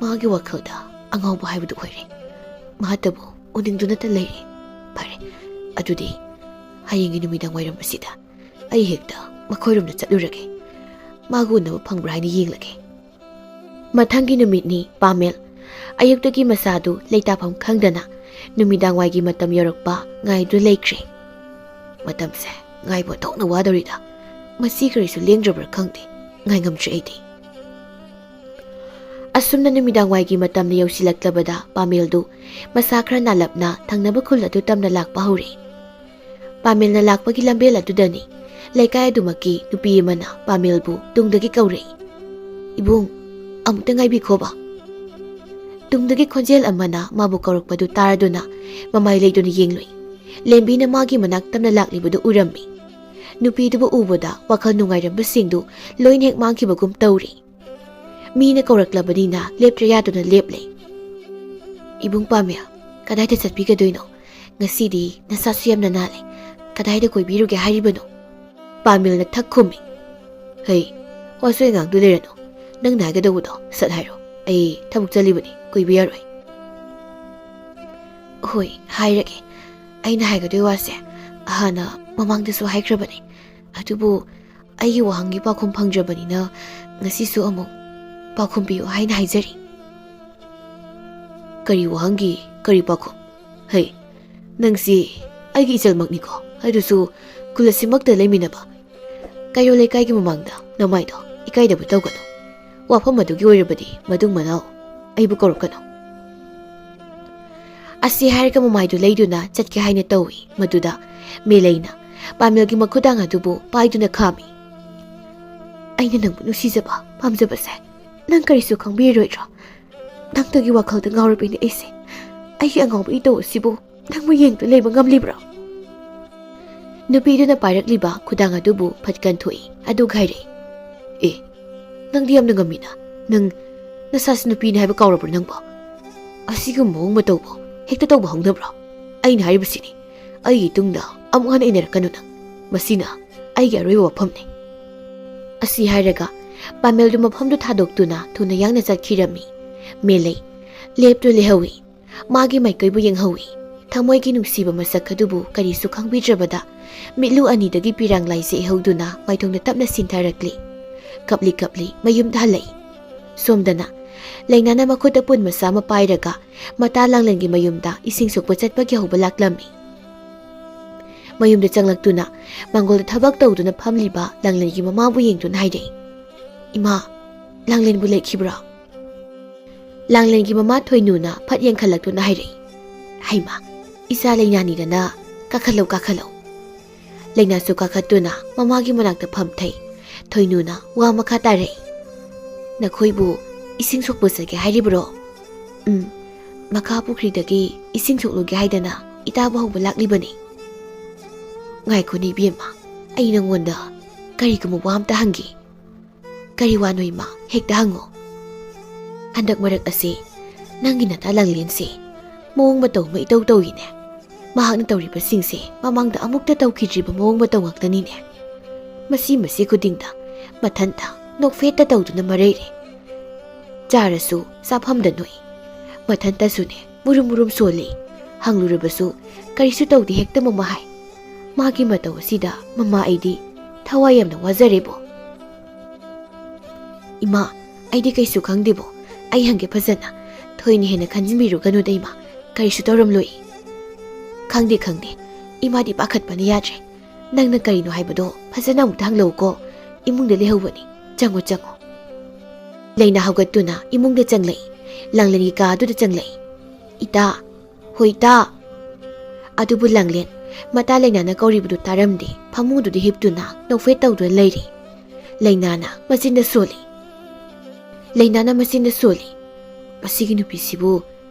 ꯃꯥꯒꯤ ꯋꯥꯈꯜꯗ ꯑꯉꯥꯎꯕ ꯍꯥꯏꯕꯗꯨ ꯑꯣꯏꯔꯦ꯫ ꯃꯥꯇꯕꯨ ꯎꯅꯤꯡꯗꯨꯅꯇ ꯂꯩꯔꯦ꯫ ꯐꯔꯦ, ꯑꯗꯨꯗꯤ ꯍꯌꯦꯡꯒꯤ ꯅꯨꯃꯤꯗꯥꯡ ꯋꯥꯏꯔꯝ ꯑꯁꯤꯗ ꯑꯩ ꯍꯦꯛꯇ ꯃꯈꯣꯏꯔꯣꯝꯗ ꯆꯠꯂꯨꯔꯒꯦ꯫ ꯃꯥꯒ ꯎꯅꯕ ꯐꯪꯕ꯭ꯔꯥ ꯍꯥꯏꯅ ꯌꯦꯡꯂꯒꯦ꯫ ꯃꯊꯪꯒꯤ ꯅꯨꯃꯤꯠꯅꯤ ꯄꯥꯃꯦꯜ꯫ ꯑꯌꯨꯛꯇꯒꯤ ꯃꯁꯥꯗꯨ ꯂꯩꯇꯥꯐꯝ ꯈꯪꯗꯅ ꯅꯨꯃꯤꯗꯥꯡꯋꯥꯏꯒꯤ ꯃꯇꯝ ꯌꯧꯔꯛꯄ ꯉꯥꯏꯗꯨꯅ ꯂꯩꯈ꯭ꯔꯦ꯫ ꯃꯇꯝꯁꯦ ꯉꯥꯏꯕ ꯑꯣꯟꯊꯣꯛꯅ ꯋꯥꯗꯧꯔꯤꯗ꯫ ꯃꯁꯤ ꯀꯔꯤꯁꯨ ꯂꯦꯡꯗ꯭ꯔꯕ꯭ꯔꯥ ꯈꯪꯗꯦ꯫ ꯉꯥꯏꯉꯝꯗ꯭ꯔꯦ ꯑꯩꯗꯤ꯫ ꯑꯁꯨꯝꯅ ꯅꯨꯃꯤꯗꯥꯡꯋꯥꯏꯒꯤ ꯃꯇꯝꯅ ꯌꯧꯁꯤꯜꯂꯛꯂꯕꯗ ꯄꯥꯃꯦꯜꯗꯨ ꯃꯁꯥ ꯈꯔ ꯅꯥꯜꯂꯞꯅ ꯊꯪꯅꯕ ꯈꯨꯜ ꯑꯗꯨ ꯇꯝꯅ ꯂꯥꯛꯄ ꯍꯧꯔꯦ꯫ ꯄꯥꯃꯦꯜꯅ ꯂꯥꯛꯄꯒꯤ ꯂꯝꯕꯦꯜ ꯑꯗꯨꯗꯅꯤ ꯂꯩꯀꯥꯏ ꯑꯗꯨꯃꯛꯀꯤ ꯅꯨꯄꯤ ꯑꯃꯅ ꯄꯥꯃꯦꯜꯕꯨ ꯇꯨꯡꯗꯒꯤ ꯀꯧꯔꯛꯏ꯫ "ꯏꯕꯨꯡ, ꯑꯃꯨꯛꯇ ꯉꯥꯏꯕꯤꯈꯣꯕ꯫" ꯇꯨꯡꯗꯒꯤ ꯈꯣꯟꯖꯦꯜ ꯑꯃꯅ ꯃꯥꯕꯨ ꯀꯧꯔꯛꯄꯗꯨ ꯇꯥꯔꯗꯨꯅ ꯃꯃꯥꯏ ꯂꯩꯗꯨꯅ ꯌꯦꯡꯂꯨꯏ꯫ ꯂꯦꯝꯕꯤꯅ ꯃꯥꯒꯤ ꯃꯅꯥꯛ ꯇꯝꯅ ꯂꯥꯛꯂꯤꯕꯗꯨ ꯎꯔꯝꯃꯤ꯫ ꯅꯨꯄꯤꯗꯨꯕꯨ ꯎꯕꯗ ꯋꯥꯈꯜ ꯅꯨꯡꯉꯥꯏꯔꯝꯕꯁꯤꯡꯗꯨ ꯂꯣꯏꯅ ꯍꯦꯛ ꯃꯥꯡꯈꯤꯕꯒꯨꯝ ꯇꯧꯔꯤ꯫ ꯃꯤꯅ ꯀꯧꯔꯛꯂꯕꯅꯤꯅ ꯂꯦꯞꯇ꯭ꯔ ꯌꯥꯗꯨꯅ ꯂꯦꯞꯂꯦ꯫ "ꯏꯕꯨꯡ ꯄꯥꯃꯦꯜ, ꯀꯗꯥꯏꯗ ꯆꯠꯄꯤꯒꯗꯣꯏꯅꯣ? ꯉꯁꯤꯗꯤ ꯅꯁꯥꯁꯨ ꯌꯥꯝꯅ ꯅꯥꯜꯂꯦ꯫ ꯀꯗꯥꯏꯗ ꯀꯣꯏꯕꯤꯔꯨꯒꯦ ꯍꯥꯏꯔꯤꯕꯅꯣ?" ꯄꯥꯃꯦꯜꯅ ꯊꯛ ꯈꯨꯝꯃꯤ꯫ "ꯍꯩ, ꯋꯥꯁꯨ ꯉꯥꯡꯗꯨ ꯂꯩꯔꯅꯨ꯫ ꯅꯪꯅ ꯍꯥꯏꯒꯗꯧꯕꯗꯣ ꯁꯠ ꯍꯥꯏꯔꯣ꯫ ꯑꯩ ꯊꯕꯛ ꯆꯠꯂꯤꯕꯅꯤ, ꯀꯨꯏꯕ ꯌꯥꯔꯣꯏ꯫" "ꯍꯣꯏ, ꯍꯥꯏꯔꯒꯦ꯫ ꯑꯩꯅ ꯍꯥꯏꯒꯗꯣꯏ ꯋꯥꯁꯦ ꯍꯥꯟꯅ ꯃꯃꯥꯡꯗꯁꯨ ꯍꯥꯏꯈ꯭ꯔꯕꯅꯤ꯫ ꯑꯗꯨꯕꯨ ꯑꯩꯒꯤ ꯋꯥꯍꯪꯒꯤ ꯄꯥꯎꯈꯨꯝ ꯐꯪꯗ꯭ꯔꯕꯅꯤꯅ ꯉꯁꯤꯁꯨ ꯑꯃꯨꯛ ꯄꯥꯎꯈꯨꯝ ꯄꯤꯌꯨ ꯍꯥꯏꯅ ꯍꯥꯏꯖꯔꯤ꯫ ꯀꯔꯤ ꯋꯥꯍꯪꯒꯤ ꯀꯔꯤ ꯄꯥꯎꯈꯨꯝ? ꯍꯩ, ꯅꯪꯁꯤ ꯑꯩꯒꯤ ꯏꯆꯜꯃꯛꯅꯤꯀꯣ, ꯑꯗꯨꯁꯨ ꯈꯨꯜ ꯑꯁꯤꯃꯛꯇ ꯂꯩꯃꯤꯟꯅꯕ꯫ ꯀꯩꯔꯣꯜ ꯂꯩꯀꯥꯏꯒꯤ ꯃꯃꯥꯡꯗ ꯅꯃꯥꯏꯗꯣ ꯏꯀꯥꯏꯗꯕ ꯇꯧꯒꯅꯨ꯫ ꯋꯥꯐꯝ ꯑꯗꯨꯒꯤ ꯑꯣꯏꯔꯕꯗꯤ ꯃꯇꯨꯡ ꯃꯅꯥꯎ ꯑꯩꯕꯨ ꯀꯧꯔꯛꯀꯅꯨ꯫ ꯑꯁꯤ ꯍꯥꯏꯔꯒ ꯃꯃꯥꯏꯗꯨ ꯂꯩꯗꯨꯅ ꯆꯠꯀꯦ ꯍꯥꯏꯅ ꯇꯧꯏ꯫ ꯃꯗꯨꯗ ꯃꯦꯂꯩꯅ ꯄꯥꯃꯦꯜꯒꯤ ꯃꯈꯨꯗꯥꯡ ꯑꯗꯨꯕꯨ ꯄꯥꯏꯗꯨꯅ ꯈꯥꯝꯃꯤ꯫ ꯑꯩꯅ ꯅꯪꯕꯨ ꯅꯨꯡꯁꯤꯖꯕ, ꯄꯥꯝꯖꯕꯁꯦ ꯅꯪ ꯀꯔꯤꯁꯨ ꯈꯪꯕꯤꯔꯣꯏꯗ꯭ꯔꯣ? ꯅꯪꯇꯒꯤ ꯋꯥꯈꯜꯗ ꯉꯥꯎꯔꯕꯤꯅꯦ ꯑꯩꯁꯦ꯫ ꯑꯩꯒꯤ ꯑꯉꯥꯎꯕ ꯏꯇꯧ ꯑꯁꯤꯕꯨ ꯅꯪꯕꯨ ꯌꯦꯡꯗꯨꯅ ꯂꯩꯕ ꯉꯝꯂꯤꯕ꯭ꯔꯣ? ꯅꯨꯄꯤꯗꯨꯅ ꯄꯥꯏꯔꯛꯂꯤꯕ ꯈꯨꯗꯥꯡ ꯑꯗꯨꯕꯨ ꯐꯠ ꯀꯟꯊꯣꯛꯏ, ꯑꯗꯨꯒ ꯍꯥꯏꯔꯛꯏ, "ꯑꯦ, ꯅꯪꯗꯤ ꯌꯥꯝꯅ ꯉꯝꯃꯤꯅ꯫ ꯅꯪ ꯅꯁꯥꯁꯤ ꯅꯨꯄꯤꯅꯤ ꯍꯥꯏꯕ ꯀꯥꯎꯔꯕ꯭ꯔꯣ ꯅꯪꯕꯣ? ꯑꯁꯤꯒꯨꯝꯕ ꯃꯑꯣꯡ ꯃꯇꯧꯕꯨ ꯍꯦꯛꯇ ꯇꯧꯕ ꯍꯧꯅꯕ꯭ꯔꯣ? ꯑꯩꯅ ꯍꯥꯏꯔꯤꯕꯁꯤꯅꯤ, ꯑꯩꯒꯤ ꯇꯨꯡꯗ ꯑꯃꯨꯛ ꯍꯟꯅ ꯏꯟꯅꯔꯛꯀꯅꯨ ꯅꯪ꯫ ꯃꯁꯤꯅ ꯑꯩꯒꯤ ꯑꯔꯣꯏꯕ ꯋꯥꯐꯝꯅꯤ"꯫ ꯑꯁꯤ ꯍꯥꯏꯔꯒ ꯄꯥꯃꯦꯜꯗꯨ ꯃꯐꯝꯗꯨ ꯊꯥꯗꯣꯛꯇꯨꯅ ꯊꯨꯅ ꯌꯥꯡꯅ ꯆꯠꯈꯤꯔꯝꯃꯤ꯫ ꯃꯦꯂꯩ ꯂꯦꯞꯇꯨ ꯂꯩꯍꯧꯏ꯫ ꯃꯥꯒꯤ ꯃꯥꯏꯀꯩꯕꯨ ꯌꯦꯡꯍꯧꯏ꯫ ꯊꯃꯣꯏꯒꯤ ꯅꯨꯡꯁꯤꯕ ꯃꯁꯛ ꯑꯗꯨꯕꯨ ꯀꯔꯤꯁꯨ ꯈꯪꯕꯤꯗ꯭ꯔꯕꯗ ꯃꯤꯠꯂꯨ ꯑꯅꯤꯗꯒꯤ ꯄꯤꯔꯥꯡ ꯂꯥꯏꯖꯦ ꯏꯍꯧꯗꯨꯅ ꯃꯥꯏꯊꯣꯡꯗ ꯇꯞꯅ ꯁꯤꯟꯊꯔꯛꯂꯤ꯫ ꯀꯞꯂꯤ ꯀꯞꯂꯤ ꯃꯌꯨꯝꯗ ꯍꯜꯂꯛꯏ꯫ ꯁꯣꯝꯗꯅ ꯂꯩꯅꯥꯅ ꯃꯈꯨꯠꯇ ꯄꯨꯟ ꯃꯆꯥ ꯑꯃ ꯄꯥꯏꯔꯒ ꯃꯇꯥ ꯂꯥꯡꯂꯦꯟꯒꯤ ꯃꯌꯨꯝꯗ ꯏꯁꯤꯡ ꯁꯣꯛꯄ ꯆꯠꯄꯒꯤ ꯍꯧꯕ ꯂꯥꯛꯂꯝꯃꯤ꯫ ꯃꯌꯨꯝꯗ ꯆꯪꯂꯛꯇꯨꯅ ꯃꯥꯡꯒꯣꯜꯗ ꯊꯕꯛ ꯇꯧꯗꯨꯅ ꯐꯝꯂꯤꯕ ꯂꯥꯡꯂꯦꯟꯒꯤ ꯃꯃꯥꯕꯨ ꯌꯦꯡꯗꯨꯅ ꯍꯥꯏꯔꯛꯏ, "ꯏꯃꯥ, ꯂꯥꯡꯂꯦꯟꯕꯨ ꯂꯩꯈꯤꯕ꯭ꯔꯣ?" ꯂꯥꯡꯂꯦꯟꯒꯤ ꯃꯃꯥ ꯊꯣꯏꯅꯨꯅ ꯐꯠ ꯌꯦꯡꯈꯠꯂꯛꯇꯨꯅ ꯍꯥꯏꯔꯛꯏ, "ꯍꯩꯃꯥ, ꯏꯆꯥ ꯂꯩꯅꯥꯅꯤꯗꯅ, ꯀꯥꯈꯠꯂꯧ, ꯀꯥꯈꯠꯂꯧ"꯫ ꯂꯩꯅꯥꯁꯨ ꯀꯥꯈꯠꯇꯨꯅ ꯃꯃꯥꯒꯤ ꯃꯅꯥꯛꯇ ꯐꯝꯊꯩ꯫ ꯊꯣꯏꯅꯨꯅ ꯋꯥ ꯃꯈꯥ ꯇꯥꯔꯛꯏ, "ꯅꯈꯣꯏꯕꯨ ꯏꯁꯤꯡ ꯁꯣꯛꯄ ꯆꯠꯀꯦ ꯍꯥꯏꯔꯤꯕ꯭ꯔꯣ?" "ꯎꯝ, ꯃꯈꯥ ꯄꯨꯈ꯭ꯔꯤꯗꯒꯤ ꯏꯁꯤꯡ ꯁꯣꯛꯂꯨꯒꯦ ꯍꯥꯏꯗꯅ ꯏꯇꯥꯕꯨ ꯍꯧꯕ ꯂꯥꯛꯂꯤꯕꯅꯤ"꯫ "ꯉꯥꯏꯈꯣꯅꯦ ꯏꯕꯦꯝꯃ, ꯑꯩ ꯅꯪꯉꯣꯟꯗ ꯀꯔꯤꯒꯨꯝꯕ ꯋꯥ ꯑꯝꯇ ꯍꯪꯒꯦ"꯫ "ꯀꯔꯤ ꯋꯥꯅꯣ ꯏꯃꯥ? ꯍꯦꯛꯇ ꯍꯪꯉꯣ"꯫ "ꯍꯟꯗꯛ ꯃꯔꯛ ꯑꯁꯤ ꯅꯪꯒꯤ ꯅꯇꯥ ꯂꯥꯡꯂꯦꯟꯁꯦ ꯃꯑꯣꯡ ꯃꯇꯧ ꯑꯃ ꯏꯇꯧ ꯇꯧꯏꯅꯦ꯫ ꯃꯍꯥꯛꯅ ꯇꯧꯔꯤꯕꯁꯤꯡꯁꯦ ꯃꯃꯥꯡꯗ ꯑꯃꯨꯛꯇ ꯇꯧꯈꯤꯗ꯭ꯔꯤꯕ ꯃꯑꯣꯡ ꯃꯇꯧ ꯉꯥꯛꯇꯅꯤꯅꯦ꯫ ꯃꯁꯤ ꯃꯁꯤ ꯈꯨꯗꯤꯡꯗ ꯃꯊꯟꯇ ꯅꯣꯛꯐꯦꯠꯇ ꯇꯧꯗꯨꯅ ꯃꯔꯩꯔꯦ꯫ ꯆꯥꯔꯁꯨ ꯆꯥꯐꯝꯗ ꯅꯣꯛꯏ꯫ ꯃꯊꯟꯇꯁꯨꯅꯦ ꯃꯨꯔꯨꯝ ꯃꯨꯔꯨꯝ ꯁꯣꯜꯂꯤ꯫ ꯍꯪꯂꯨꯔꯕꯁꯨ ꯀꯔꯤꯁꯨ ꯇꯧꯗꯦ ꯍꯦꯛꯇ ꯃꯃꯥ ꯍꯥꯏ꯫ ꯃꯥꯒꯤ ꯃꯇꯧ ꯑꯁꯤꯗ ꯃꯃꯥ ꯑꯩꯗꯤ ꯊꯋꯥꯏ ꯌꯥꯝꯅ ꯋꯥꯖꯔꯦꯕꯣ"꯫ "ꯏꯃꯥ, ꯑꯩꯗꯤ ꯀꯩꯁꯨ ꯈꯪꯗꯦꯕꯣ꯫ ꯑꯩ ꯍꯪꯒꯦ ꯐꯖꯅ꯫ ꯊꯣꯏꯅ ꯍꯦꯟꯅ ꯈꯟꯖꯤꯟꯕꯤꯔꯨꯒꯅꯨꯗ ꯏꯃꯥ꯫ ꯀꯔꯤꯁꯨ ꯇꯧꯔꯝꯂꯣꯏ꯫ "ꯈꯪꯗꯦ, ꯈꯪꯗꯦ꯫ ꯏꯃꯥꯗꯤ ꯄꯥꯈꯠꯄꯅ ꯌꯥꯗ꯭ꯔꯦ꯫ ꯅꯪꯅ ꯀꯔꯤꯅꯣ ꯍꯥꯏꯕꯗꯣ ꯐꯖꯅ ꯑꯃꯨꯛꯇ ꯍꯪꯂꯛꯎꯀꯣ꯫ ꯏꯃꯨꯡꯗ ꯂꯩꯍꯧꯕꯅꯤ꯫ ꯆꯪꯉꯣ, ꯆꯪꯉꯣ꯫" ꯂꯩꯅꯥ ꯍꯧꯒꯠꯇꯨꯅ ꯏꯃꯨꯡꯗ ꯆꯪꯂꯛꯏ꯫ ꯂꯥꯡꯂꯦꯟꯒꯤ ꯀꯥ ꯑꯗꯨꯗ ꯆꯪꯂꯛꯏ꯫ "ꯏꯇꯥ, ꯍꯣꯏ ꯏꯇꯥ꯫" ꯑꯗꯨꯕꯨ ꯂꯥꯡꯂꯦꯟ ꯃꯇꯥ ꯂꯩꯅꯥꯅ ꯀꯧꯔꯤꯕꯗꯨ ꯇꯥꯔꯝꯗꯦ꯫ ꯐꯃꯨꯡꯗꯨꯗ ꯍꯤꯞꯇꯨꯅ ꯅꯣꯛꯐꯦꯠ ꯇꯧꯗꯨꯅ ꯂꯩꯔꯤ꯫ ꯂꯩꯅꯥꯅ ꯃꯆꯤꯟꯗ ꯁꯣꯜꯂꯤ꯫ ꯂꯩꯅꯥꯅ ꯃꯆꯤꯟꯗ ꯁꯣꯜꯂꯤ꯫ "ꯃꯁꯤꯒꯤ ꯅꯨꯄꯤꯁꯤꯕꯨ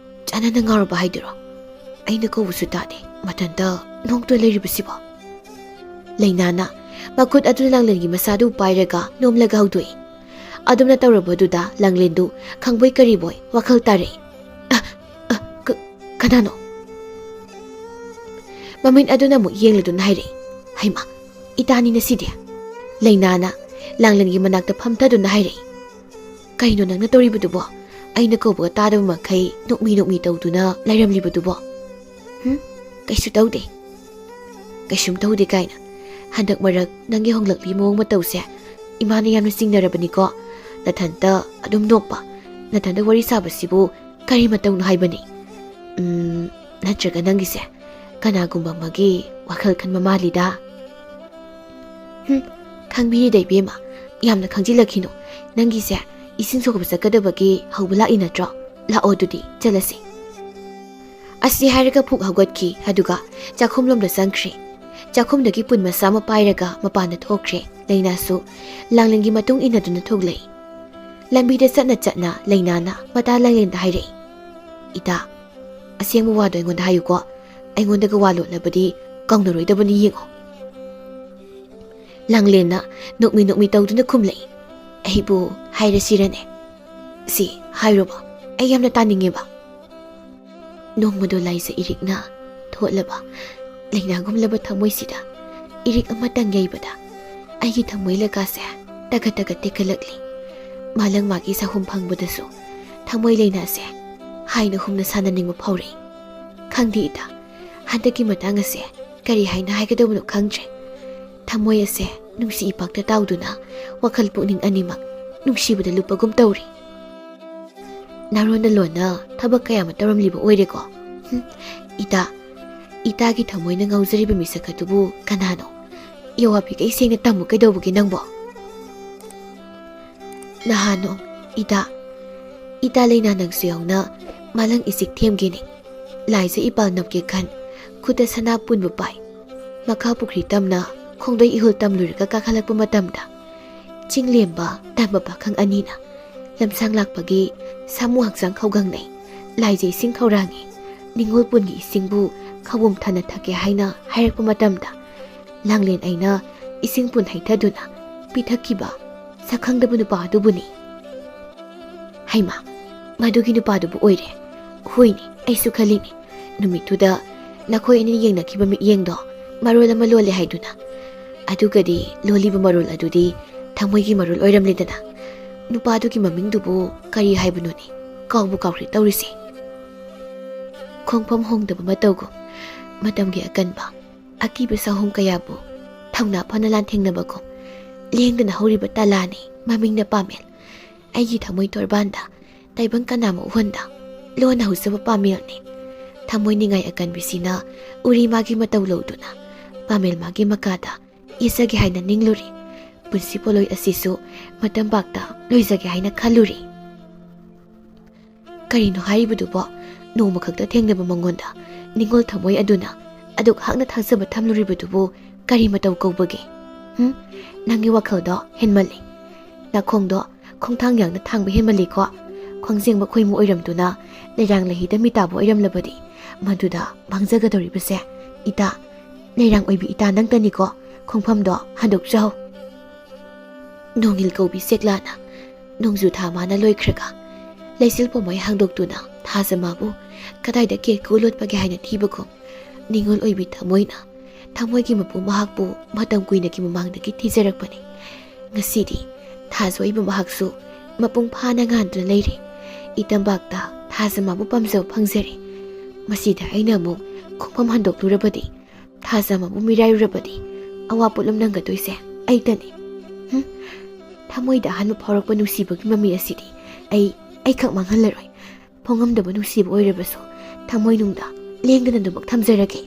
ꯆꯥꯟꯅꯅ ꯉꯥꯎꯔꯕ ꯍꯥꯏꯗꯨꯔꯣ? ꯑꯩꯅ ꯀꯧꯕꯁꯨ ꯇꯥꯗꯦ, ꯃꯊꯟꯇ ꯅꯣꯛꯇꯨꯅ ꯂꯩꯔꯤꯕꯁꯤꯕꯣ?" ꯂꯩꯅꯥꯅ ꯃꯈꯨꯠ ꯑꯗꯨꯅ ꯂꯥꯡꯂꯦꯟꯒꯤ ꯃꯁꯥꯗꯨ ꯄꯥꯏꯔꯒ ꯅꯣꯝꯂꯒ ꯍꯧꯗꯣꯛꯏ꯫ ꯑꯗꯨꯝꯅ ꯇꯧꯔꯕꯗꯨꯗ ꯂꯥꯡꯂꯦꯟꯗꯨ ꯈꯪꯕꯣꯏ ꯀꯔꯤꯕꯣꯏ ꯋꯥꯈꯜ ꯇꯥꯔꯛꯏ꯫ "ꯑ, ꯑ, ꯀ-, ꯀꯅꯥꯅꯣ?" ꯃꯃꯤꯠ ꯑꯗꯨꯅ ꯑꯃꯨꯛ ꯌꯦꯡꯂꯗꯨꯅ ꯍꯥꯏꯔꯛꯏ꯫ "ꯍꯩꯃꯥ, ꯏꯇꯥꯅꯤꯅ ꯁꯤꯗꯤ!" ꯂꯩꯅꯥꯅ ꯂꯥꯡꯂꯦꯟꯒꯤ ꯃꯅꯥꯛꯇ ꯐꯝꯊꯗꯨꯅ ꯍꯥꯏꯔꯛꯏ꯫ "ꯀꯩꯅꯣ ꯅꯪꯅ ꯇꯧꯔꯤꯕꯗꯨꯕꯣ? ꯑꯩꯅ ꯀꯧꯕꯒ ꯇꯥꯗꯕ ꯃꯈꯩ ꯅꯣꯛꯃꯤ ꯅꯣꯛꯃꯤ ꯇꯧꯗꯨꯅ ꯂꯩꯔꯝꯂꯤꯕꯗꯨꯕꯣ?" "ꯍꯨꯝ? ꯀꯩꯁꯨ ꯇꯧꯗꯦ꯫" "ꯀꯩꯁꯨꯝ ꯇꯧꯗꯦ ꯀꯥꯏꯅ꯫ ꯍꯟꯗꯛ ꯃꯔꯛ ꯅꯪꯒꯤ ꯍꯣꯡꯂꯛꯂꯤ ꯃꯑꯣꯡ ꯃꯇꯧꯁꯦ ꯏꯃꯥꯅ ꯌꯥꯝꯅ ꯆꯤꯡꯅꯔꯕꯅꯤꯀꯣ꯫ ꯅꯊꯟꯇ ꯑꯗꯨꯝ ꯅꯣꯛꯄ, ꯅꯊꯟꯇ ꯋꯥꯔꯤ ꯁꯥꯕꯁꯤꯕꯨ ꯀꯔꯤ ꯃꯇꯧꯅꯣ ꯍꯥꯏꯕꯅꯤ? ꯎꯝ, ꯅꯠꯇ꯭ꯔꯒ ꯅꯪꯒꯤꯁꯦ ꯀꯅꯥꯒꯨꯝꯕ ꯑꯃꯒꯤ ꯋꯥꯈꯜ ꯈꯟꯕ ꯃꯥꯜꯂꯤꯗ꯫" "ꯍꯨꯝ, ꯈꯪꯕꯤꯔꯦꯗ ꯏꯕꯦꯝꯃ, ꯌꯥꯝꯅ ꯈꯪꯖꯤꯜꯂꯛꯈꯤꯅꯨ꯫ ꯅꯪꯒꯤꯁꯦ ꯏꯁꯤꯡ ꯁꯣꯛꯄ ꯆꯠꯀꯗꯕꯒꯤ ꯍꯧꯕ ꯂꯥꯛꯏ ꯅꯠꯇ꯭ꯔꯣ? ꯂꯥꯛꯑꯣ ꯑꯗꯨꯗꯤ, ꯆꯠꯂꯁꯤ꯫" ꯑꯁꯤ ꯍꯥꯏꯔꯒ ꯐꯨꯛ ꯍꯧꯒꯠꯈꯤ, ꯑꯗꯨꯒ ꯆꯥꯛꯈꯨꯝꯂꯣꯝꯗ ꯆꯪꯈ꯭ꯔꯦ꯫ ꯆꯥꯛꯈꯨꯝꯗꯒꯤ ꯄꯨꯟ ꯃꯆꯥ ꯑꯃ ꯄꯥꯏꯔꯒ ꯃꯄꯥꯟꯗ ꯊꯣꯛꯈ꯭ꯔꯦ꯫ ꯂꯩꯅꯥꯁꯨ ꯂꯥꯡꯂꯦꯟꯒꯤ ꯃꯇꯨꯡ ꯏꯟꯅꯗꯨꯅ ꯊꯣꯛꯂꯛꯏ꯫ ꯂꯝꯕꯤꯗ ꯆꯠꯅ ꯆꯠꯅ ꯂꯩꯅꯥꯅ ꯃꯇꯥ ꯂꯥꯡꯂꯦꯟꯗ ꯍꯥꯏꯔꯛꯏ, "ꯏꯇꯥ, ꯑꯁꯦꯡꯕ ꯋꯥꯗꯣ ꯑꯩꯉꯣꯟꯗ ꯍꯥꯏꯌꯨꯀꯣ꯫ ꯑꯩꯉꯣꯟꯗꯒ ꯋꯥ ꯂꯣꯠꯅꯕꯗꯤ ꯀꯧꯅꯔꯣꯏꯗꯕꯅꯤ ꯌꯦꯡꯉꯣ꯫" ꯂꯥꯡꯂꯦꯟꯅ ꯅꯣꯛꯃꯤ ꯅꯣꯛꯃꯤ ꯇꯧꯗꯨꯅ ꯈꯨꯝꯂꯛꯏ, "ꯑꯩꯕꯨ ꯍꯥꯏꯔꯁꯤꯔꯅꯦ?" "ꯁꯤ ꯍꯥꯏꯔꯣꯕ, ꯑꯩ ꯌꯥꯝꯅ ꯇꯥꯅꯤꯡꯉꯦꯕ꯫" ꯅꯣꯡꯃꯗꯣ ꯂꯥꯏꯖ ꯏꯔꯤꯛꯅ ꯊꯣꯠꯂꯕ ꯂꯩꯅꯥꯒꯨꯝꯂꯕ ꯊꯃꯣꯏꯁꯤꯗ ꯏꯔꯤꯛ ꯑꯃꯇꯪ ꯌꯩꯕꯗ ꯑꯩꯒꯤ ꯊꯃꯣꯏ ꯂꯩꯀꯥꯁꯦ ꯇꯒꯠ ꯇꯒꯠ ꯇꯦꯛꯈꯠꯂꯛꯂꯤ꯫ ꯃꯥꯂꯪ ꯃꯥꯒꯤ ꯆꯍꯨꯝ ꯐꯪꯕꯗꯁꯨ ꯊꯃꯣꯏ ꯂꯩꯅꯥꯁꯦ ꯍꯥꯏꯅ ꯍꯨꯝꯅ ꯁꯥꯟꯅꯅꯤꯡꯕ ꯐꯥꯎꯔꯛꯏ꯫ ꯈꯪꯗꯦ ꯏꯇꯥ, ꯍꯟꯗꯛꯀꯤ ꯃꯇꯥꯡ ꯑꯁꯦ ꯀꯔꯤ ꯍꯥꯏꯅ ꯍꯥꯏꯒꯗꯕꯅꯣ ꯈꯪꯗ꯭ꯔꯦ꯫ ꯊꯃꯣꯏ ꯑꯁꯦ ꯅꯨꯡꯁꯤ ꯏꯄꯥꯛꯇ ꯇꯥꯎꯗꯨꯅ ꯋꯥꯈꯜ ꯄꯨꯛꯅꯤꯡ ꯑꯅꯤꯃꯛ ꯅꯨꯡꯁꯤꯕꯗ ꯂꯨꯞꯄꯒꯨꯝ ꯇꯧꯔꯤ꯫ ꯅꯔꯣꯟꯅ ꯂꯣꯟꯅ ꯊꯕꯛ ꯀꯌꯥ ꯑꯃ ꯇꯧꯔꯝꯂꯤꯕ ꯑꯣꯏꯔꯦꯀꯣ꯫ ꯍꯨꯝ, ꯏꯇꯥ, ꯏꯇꯥꯒꯤ ꯊꯃꯣꯏꯅ ꯉꯥꯎꯖꯔꯤꯕ ꯃꯤꯁꯛ ꯑꯗꯨꯕꯨ ꯀꯅꯥꯅꯣ? ꯌꯋꯥꯕꯤꯒ ꯏꯁꯦꯡꯅ ꯇꯝꯃꯨ ꯀꯩꯗꯧꯕꯒꯦ ꯅꯪꯕꯣ? ꯅꯍꯥꯟꯅꯣ, ꯏꯇꯥ, ꯏꯇꯥ ꯂꯩꯅꯥ ꯅꯪꯁꯨ ꯌꯥꯎꯅ ꯃꯥꯂꯪ ꯏꯁꯤꯛ ꯊꯦꯝꯒꯦꯅꯦ꯫ ꯂꯥꯏꯖ ꯏꯄꯥꯜ ꯅꯞꯀꯦ ꯈꯟ, ꯈꯨꯠꯇ ꯁꯅꯥ ꯄꯨꯟꯕ ꯄꯥꯏ꯫ ꯃꯈꯥ ꯄꯨꯈ꯭ꯔꯤ ꯇꯝꯅ ꯈꯣꯡꯗꯣꯏ ꯏꯍꯨꯜ ꯇꯝꯂꯨꯔꯒ ꯀꯥꯈꯠꯂꯛꯄ ꯃꯇꯝꯗ, ꯆꯤꯡ ꯂꯦꯝꯕ ꯇꯝꯕ ꯄꯥꯈꯪ ꯑꯅꯤꯅ ꯂꯝꯁꯥꯡ ꯂꯥꯛꯄꯒꯤ ꯁꯥꯃꯨ ꯍꯛꯆꯥꯡ ꯈꯧꯒꯪꯅꯩ, ꯂꯥꯏꯖ ꯏꯁꯤꯡ ꯈꯧꯔꯥꯡꯉꯤ, ꯅꯤꯡꯉꯣꯜ ꯄꯨꯟꯒꯤ ꯏꯁꯤꯡꯕꯨ ꯈꯧꯕꯨꯝ ꯊꯟꯅ ꯊꯛꯀꯦ ꯍꯥꯏꯅ ꯍꯥꯏꯔꯛꯄ ꯃꯇꯝꯗ, ꯂꯥꯡꯂꯦꯟ ꯑꯩꯅ ꯏꯁꯤꯡ ꯄꯨꯟ ꯍꯩꯊꯗꯨꯅ ꯄꯤꯊꯛꯈꯤꯕ ꯁꯛꯈꯪꯗꯕ ꯅꯨꯄꯥ ꯑꯗꯨꯕꯨꯅꯤ꯫ ꯍꯩꯃꯥ, ꯃꯗꯨꯒꯤ ꯅꯨꯄꯥꯗꯨꯕꯨ ꯑꯣꯏꯔꯦ꯫ ꯍꯣꯏꯅꯦ, ꯑꯩꯁꯨ ꯈꯜꯂꯤꯅꯦ, ꯅꯨꯃꯤꯠꯇꯨꯗ ꯅꯈꯣꯏ ꯑꯅꯤ ꯌꯦꯡꯅꯈꯤꯕ ꯃꯤꯠꯌꯦꯡꯗꯣ ꯃꯔꯣꯜ ꯑꯃ ꯂꯣꯜꯂꯦ ꯍꯥꯏꯗꯨꯅ꯫ ꯑꯗꯨꯒꯗꯤ ꯂꯣꯜꯂꯤꯕ ꯃꯔꯣꯜ ꯑꯗꯨꯗꯤ ꯊꯃꯣꯏꯒꯤ ꯃꯔꯣꯜ ꯑꯣꯏꯔꯝꯂꯦꯗꯅ꯫ ꯅꯨꯄꯥꯗꯨꯒꯤ ꯃꯃꯤꯡꯗꯨꯕꯨ ꯀꯔꯤ ꯍꯥꯏꯕꯅꯣꯅꯦ? ꯀꯥꯎꯕꯨ ꯀꯥꯎꯈ꯭ꯔꯦ ꯇꯧꯔꯤꯁꯦ꯫ ꯈꯣꯡꯐꯝ ꯍꯣꯡꯗꯕ ꯃꯇꯧꯒꯨꯝ, ꯃꯇꯝꯒꯤ ꯑꯀꯟꯕ, ꯑꯀꯤꯕ ꯁꯥꯍꯨꯝ ꯀꯌꯥꯕꯨ ꯊꯧꯅꯥ ꯐꯅ ꯂꯥꯟꯊꯦꯡꯅꯕꯒꯨꯝ, ꯂꯦꯡꯗꯅ ꯍꯧꯔꯤꯕ ꯇꯂꯥꯅꯤ ꯃꯃꯤꯡꯅ ꯄꯥꯃꯦꯜ꯫ ꯑꯩꯒꯤ ꯊꯃꯣꯏ ꯇꯣꯔꯕꯥꯟꯗ ꯇꯥꯏꯕꯪ ꯀꯅꯥ ꯑꯃ ꯎꯍꯟꯗ ꯂꯣꯟꯅ ꯍꯧꯖꯕ ꯄꯥꯃꯦꯜꯅꯤ꯫ ꯊꯃꯣꯏ ꯅꯤꯡꯉꯥꯏ ꯑꯀꯟꯕꯤꯁꯤꯅ ꯎꯔꯤ ꯃꯥꯒꯤ ꯃꯇꯧ ꯂꯧꯗꯨꯅ ꯄꯥꯃꯦꯜ ꯃꯥꯒꯤ ꯃꯀꯥꯗ ꯌꯦꯠꯆꯒꯦ ꯍꯥꯏꯅ ꯅꯤꯡꯂꯨꯔꯦ꯫ ꯄꯨꯟꯁꯤ ꯄꯣꯂꯣꯏ ꯑꯁꯤꯁꯨ ꯃꯇꯝ ꯄꯥꯛꯇ ꯂꯣꯏꯖꯒꯦ ꯍꯥꯏꯅ ꯈꯜꯂꯨꯔꯦ꯫ ꯀꯔꯤꯅꯣ ꯍꯥꯏꯔꯤꯕꯗꯨꯕꯣ? ꯅꯣꯡꯃꯈꯛꯇ ꯊꯦꯡꯅꯕ ꯃꯉꯣꯟꯗ ꯅꯤꯡꯉꯣꯜ ꯊꯃꯣꯏ ꯑꯗꯨꯅ ꯑꯗꯨꯛ ꯍꯛꯅ ꯊꯥꯖꯕ ꯊꯝꯂꯨꯔꯤꯕꯗꯨꯕꯨ ꯀꯔꯤ ꯃꯇꯧ ꯀꯧꯕꯒꯦ? ꯍꯨꯝ? ꯅꯪꯒꯤ ꯋꯥꯈꯜꯗꯣ ꯍꯦꯟꯃꯜꯂꯤ꯫ ꯅꯥꯈꯣꯡꯗꯣ ꯈꯣꯡꯊꯥꯡ ꯌꯥꯡꯅ ꯊꯥꯡꯕ ꯍꯦꯟꯃꯜꯂꯤꯀꯣ꯫ ꯈꯣꯡꯖꯦꯡꯕ ꯈꯣꯏꯃꯨ ꯑꯣꯏꯔꯝꯗꯨꯅ ꯂꯩꯔꯥꯡ ꯂꯩꯍꯤꯗ ꯃꯤꯇꯥꯕ ꯑꯣꯏꯔꯝꯂꯕꯗꯤ ꯃꯗꯨꯗ ꯃꯥꯡꯖꯒꯗꯧꯔꯤꯕꯁꯦ ꯏꯇꯥ, ꯂꯩꯔꯥꯡ ꯑꯣꯏꯕꯤ ꯏꯇꯥ ꯅꯪꯇꯅꯤꯀꯣ꯫ ꯈꯣꯡꯐꯝꯗꯣ ꯍꯟꯗꯣꯛꯆꯍꯧ꯫ ꯅꯣꯡꯏꯜ ꯀꯧꯕꯤ ꯁꯦꯛꯂꯥꯅ ꯅꯣꯡꯖꯨ ꯊꯥ ꯃꯥꯅ ꯂꯣꯏꯈ꯭ꯔꯒ ꯂꯩꯆꯤꯜ ꯄꯣꯝꯃꯩ ꯍꯥꯡꯗꯣꯛꯇꯨꯅ ꯊꯥꯖ ꯃꯥꯕꯨ ꯀꯗꯥꯏꯗ ꯀꯦꯛꯀꯨ ꯂꯣꯠꯄꯒꯦ ꯍꯥꯏꯅ ꯊꯤꯕꯒꯨꯝ, ꯅꯤꯡꯉꯣꯜ ꯑꯣꯏꯕꯤ ꯊꯃꯣꯏꯅ ꯊꯃꯣꯏꯒꯤ ꯃꯄꯨ ꯃꯍꯥꯛꯄꯨ ꯃꯇꯝ ꯀꯨꯏꯅꯒꯤ ꯃꯃꯥꯡꯗꯒꯤ ꯊꯤꯖꯔꯛꯄꯅꯤ꯫ ꯉꯁꯤꯗꯤ ꯊꯥꯖ ꯑꯣꯏꯕ ꯃꯍꯥꯛꯁꯨ ꯃꯄꯨꯡ ꯐꯥꯅ ꯉꯥꯟꯗꯨꯅ ꯂꯩꯔꯦ꯫ ꯏꯇꯝꯕꯥꯛꯇ ꯊꯥꯖ ꯃꯥꯕꯨ ꯄꯥꯝꯖꯕ ꯐꯪꯖꯔꯦ꯫ ꯃꯁꯤꯗ ꯑꯩꯅ ꯑꯃꯨꯛ ꯈꯣꯡꯐꯝ ꯍꯟꯗꯣꯛꯂꯨꯔꯕꯗꯤ, ꯊꯥꯖ ꯑꯃꯕꯨ ꯃꯤꯔꯥꯏꯔꯨꯔꯕꯗꯤ ꯑꯋꯥ ꯄꯣꯠꯂꯨꯝ ꯅꯪꯒꯗꯣꯏꯁꯦ ꯑꯩꯇꯅꯤ꯫ ꯍꯨꯝ? ꯊꯃꯣꯏꯗ ꯑꯍꯥꯟꯕ ꯐꯥꯎꯔꯛꯄ ꯅꯨꯡꯁꯤꯕꯒꯤ ꯃꯃꯤ ꯑꯁꯤꯗꯤ ꯑꯩ ꯑꯩꯈꯛ ꯃꯥꯡꯍꯜꯂꯔꯣꯏ꯫ ꯐꯣꯡꯉꯝꯗꯕ ꯅꯨꯡꯁꯤꯕ ꯑꯣꯏꯔꯕꯁꯨ ꯊꯃꯣꯏꯅꯨꯡꯗ ꯂꯦꯡꯗꯅ ꯑꯗꯨꯃꯛ ꯊꯝꯖꯔꯒꯦ꯫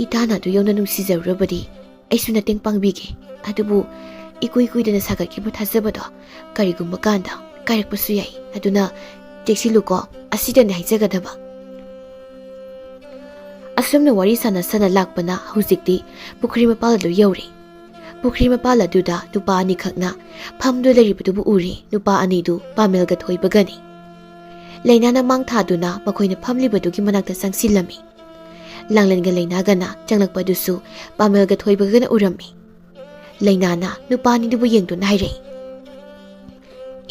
ꯏꯇꯥꯅ ꯑꯗꯨ ꯌꯧꯅ ꯅꯨꯡꯁꯤꯖꯔꯨꯔꯕꯗꯤ ꯑꯩꯁꯨ ꯃꯇꯦꯡ ꯄꯥꯡꯕꯤꯒꯦ꯫ ꯑꯗꯨꯕꯨ ꯏꯀꯨꯏ ꯀꯨꯏꯗꯅ ꯁꯥꯒꯠꯈꯤꯕ ꯊꯥꯖꯕꯗꯣ ꯀꯔꯤꯒꯨꯝꯕ ꯀꯥꯟꯗ ꯀꯥꯏꯔꯛꯄꯁꯨ ꯌꯥꯏ꯫ ꯑꯗꯨꯅ ꯆꯦꯛꯁꯤꯜꯂꯨꯀꯣ, ꯑꯁꯤꯗꯅꯤ ꯍꯥꯏꯖꯒꯗꯕ꯫ ꯑꯁꯨꯝꯅ ꯋꯥꯔꯤ ꯁꯥꯟꯅ ꯁꯥꯟꯅ ꯂꯥꯛꯄꯅ ꯍꯧꯖꯤꯛꯇꯤ ꯄꯨꯈ꯭ꯔꯤ ꯃꯄꯥꯜ ꯑꯗꯨ ꯌꯧꯔꯦ꯫ ꯄꯨꯈ꯭ꯔꯤ ꯃꯄꯥꯜ ꯑꯗꯨꯗ ꯅꯨꯄꯥ ꯑꯅꯤꯈꯛꯅ ꯐꯝꯗꯨꯅ ꯂꯩꯔꯤꯕꯗꯨꯕꯨ ꯎꯔꯦ꯫ ꯅꯨꯄꯥ ꯑꯅꯤꯗꯨ ꯄꯥꯃꯦꯜꯒ ꯊꯣꯏꯕꯒꯅꯤ꯫ ꯂꯩꯅꯥꯅ ꯃꯥꯡ ꯊꯥꯗꯨꯅ ꯃꯈꯣꯏꯅ ꯐꯝꯂꯤꯕꯗꯨꯒꯤ ꯃꯅꯥꯛꯇ ꯆꯪꯁꯤꯜꯂꯝꯃꯤ꯫ ꯂꯥꯡꯂꯦꯟꯒ ꯂꯩꯅꯥꯒꯅ ꯆꯪꯂꯛꯄꯗꯨꯁꯨ ꯄꯥꯃꯦꯜꯒ ꯊꯣꯏꯕꯒꯅ ꯎꯔꯝꯃꯤ꯫ ꯂꯩꯅꯥꯅ ꯅꯨꯄꯥ ꯑꯅꯤꯗꯨꯕꯨ ꯌꯦꯡꯗꯨꯅ ꯍꯥꯏꯔꯛꯏ,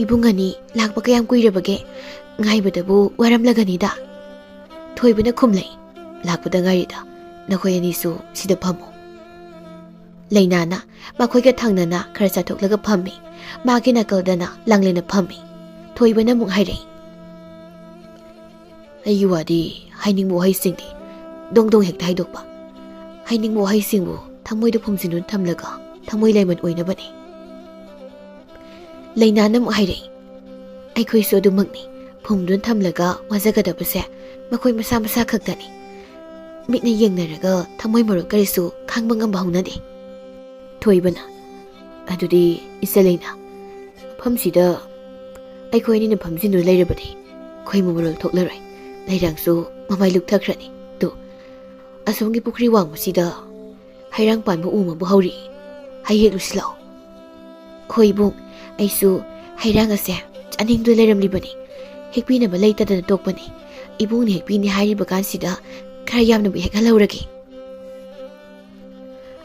"ꯏꯕꯨꯡ ꯑꯅꯤ, ꯂꯥꯛꯄ ꯀꯌꯥꯝ ꯀꯨꯏꯔꯕꯒꯦ? ꯉꯥꯏꯕꯗꯕꯨ ꯋꯥꯔꯝꯂꯒꯅꯤꯗ꯫" ꯊꯣꯏꯕꯅ ꯈꯨꯝꯂꯛꯏ, "ꯂꯥꯛꯄꯗ ꯉꯥꯏꯔꯤꯗ, ꯅꯈꯣꯏ ꯑꯅꯤꯁꯨ ꯁꯤꯗ ꯐꯝꯃꯨ꯫" ꯂꯩꯅꯥꯅ ꯃꯈꯣꯏꯒ ꯊꯪꯅꯅ ꯈꯔ ꯆꯠꯊꯣꯛꯂꯒ ꯐꯝꯃꯤ꯫ ꯃꯥꯒꯤ ꯅꯥꯀꯜꯗꯅ ꯂꯥꯡꯂꯦꯟꯅ ꯐꯝꯃꯤ꯫ ꯊꯣꯏꯕꯅ ꯑꯃꯨꯛ ꯍꯥꯏꯔꯛꯏ, "ꯑꯩꯒꯤ ꯋꯥꯗꯤ, ꯍꯥꯏꯅꯤꯡꯕ ꯋꯥꯍꯩꯁꯤꯡꯗꯤ ꯗꯣꯡ ꯗꯣꯡ ꯍꯦꯛꯇ ꯍꯥꯏꯗꯣꯛꯄ꯫ ꯍꯥꯏꯅꯤꯡꯕ ꯋꯥꯍꯩꯁꯤꯡꯕꯨ ꯊꯃꯣꯏꯗ ꯐꯨꯝꯖꯤꯟꯗꯨꯅ ꯊꯝꯂꯒ ꯊꯃꯣꯏ ꯂꯥꯏꯃꯟ ꯑꯣꯏꯅꯕꯅꯤ꯫" ꯂꯩꯅꯥꯅ ꯑꯃꯨꯛ ꯍꯥꯏꯔꯛꯏ, "ꯑꯩꯈꯣꯏꯁꯨ ꯑꯗꯨꯃꯛꯅꯤ, ꯐꯨꯝꯗꯨꯅ ꯊꯝꯂꯒ ꯋꯥꯖꯒꯗꯕꯁꯦ ꯃꯈꯣꯏ ꯃꯁꯥ ꯃꯁꯥ ꯈꯛꯇꯅꯤ꯫ ꯃꯤꯠꯅ ꯌꯦꯡꯅꯔꯒ ꯊꯃꯣꯏ ꯃꯔꯨꯞ ꯀꯔꯤꯁꯨ ꯈꯥꯡꯕ ꯉꯝꯕ ꯍꯧꯅꯗꯦ꯫" ꯊꯣꯏꯕꯅ, "ꯑꯗꯨꯗꯤ ꯏꯆꯦ ꯂꯩꯅꯥ, ꯃꯐꯝꯁꯤꯗ ꯑꯩꯈꯣꯏ ꯑꯅꯤꯅ ꯐꯝꯖꯤꯟꯗꯨꯅ ꯂꯩꯔꯕꯗꯤ ꯈꯣꯏꯃꯨ ꯃꯔꯣꯜ ꯊꯣꯛꯂꯔꯣꯏ꯫ ꯂꯩꯔꯥꯡꯁꯨ ꯃꯃꯥꯏ ꯂꯨꯞꯊꯈ꯭ꯔꯅꯤ꯫ ꯇꯨ, ꯑꯁꯣꯝꯒꯤ ꯄꯨꯈ꯭ꯔꯤ ꯋꯥꯡꯃꯁꯤꯗ ꯍꯩꯔꯥꯡ ꯄꯥꯟꯕ ꯎ ꯑꯃꯕꯨ ꯍꯧꯔꯤ꯫ ꯍꯩ ꯍꯦꯛꯂꯨꯁꯤ ꯂꯥꯛꯑꯣ꯫" "ꯍꯣꯏ ꯏꯕꯨꯡ, ꯑꯩꯁꯨ ꯍꯩꯔꯥꯡ ꯑꯁꯦ ꯆꯥꯅꯤꯡꯗꯨꯅ ꯂꯩꯔꯝꯂꯤꯕꯅꯤ꯫ ꯍꯦꯛꯄꯤꯅꯕ ꯂꯩꯇꯗꯅ ꯇꯣꯛꯄꯅꯤ꯫ ꯏꯕꯨꯡꯅ ꯍꯦꯛꯄꯤꯅꯤ ꯍꯥꯏꯔꯤꯕ ꯀꯥꯟꯁꯤꯗ ꯈꯔ ꯌꯥꯝꯅꯕꯨ ꯍꯦꯛꯍꯜꯍꯧꯔꯒꯦ꯫"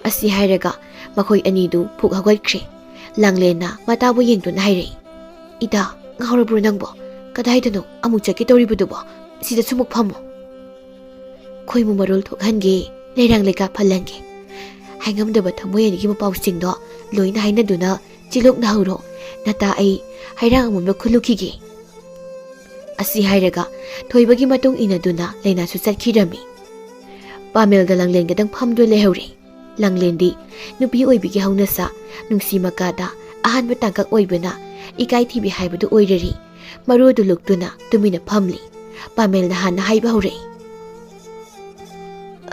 ꯑꯁꯤ ꯍꯥꯏꯔꯒ ꯃꯈꯣꯏ ꯑꯅꯤꯗꯨ ꯐꯨꯛ ꯍꯧꯒꯠꯈ꯭ꯔꯦ꯫ ꯂꯥꯡꯂꯦꯟꯅ ꯃꯇꯥꯕꯨ ꯌꯦꯡꯗꯨꯅ ꯍꯥꯏꯔꯛꯏ, "ꯏꯇꯥ, ꯉꯥꯎꯔꯕ꯭ꯔꯣ ꯅꯪꯕꯣ? ꯀꯗꯥꯏꯗꯅꯣ ꯑꯃꯨꯛ ꯆꯠꯀꯦ ꯇꯧꯔꯤꯕꯗꯨꯕꯣ? ꯁꯤꯗ ꯁꯨꯃꯨꯛ ꯐꯝꯃꯣ꯫" "ꯈꯣꯏꯃꯨ ꯃꯔꯣꯜ ꯊꯣꯛꯍꯟꯒꯦ, ꯂꯩꯔꯥꯡ ꯂꯩꯀꯥ ꯐꯜꯍꯟꯒꯦ꯫ ꯍꯥꯏꯉꯝꯗꯕ ꯊꯃꯣꯏ ꯑꯅꯤꯒꯤ ꯃꯄꯥꯎꯁꯤꯡꯗꯣ ꯂꯣꯏꯅ ꯍꯥꯏꯅꯗꯨꯅ ꯆꯤꯂꯣꯛꯅꯍꯧꯔꯣ꯫ ꯅꯇꯥ ꯑꯩ ꯍꯩꯔꯥꯡ ꯑꯃꯨꯟꯕ ꯈꯨꯜꯂꯨꯈꯤꯒꯦ꯫" ꯑꯁꯤ ꯍꯥꯏꯔꯒ ꯊꯣꯏꯕꯒꯤ ꯃꯇꯨꯡ ꯏꯟꯅꯗꯨꯅ ꯂꯩꯅꯥꯁꯨ ꯆꯠꯈꯤꯔꯝꯃꯤ꯫ ꯄꯥꯃꯦꯜꯒ ꯂꯥꯡꯂꯦꯟꯒꯗꯪ ꯐꯝꯗꯨꯅ ꯂꯩꯍꯧꯔꯦ꯫ ꯂꯥꯡꯂꯦꯟꯗꯤ ꯅꯨꯄꯤ ꯑꯣꯏꯕꯤꯒꯤ ꯍꯧꯅꯁꯥ, ꯅꯨꯡꯁꯤ ꯃꯀꯥꯗ ꯑꯍꯥꯟꯕ ꯇꯥꯡꯀꯛ ꯑꯣꯏꯕꯅ ꯏꯀꯥꯏ ꯊꯤꯕꯤ ꯍꯥꯏꯕꯗꯨ ꯑꯣꯏꯔꯔꯤ꯫ ꯃꯔꯨ ꯑꯗꯨ ꯂꯨꯛꯇꯨꯅ ꯇꯨꯃꯤꯟꯅ ꯐꯝꯂꯤ꯫ ꯄꯥꯃꯦꯜꯅ ꯍꯥꯟꯅ ꯍꯥꯏꯕ ꯍꯧꯔꯛꯏ꯫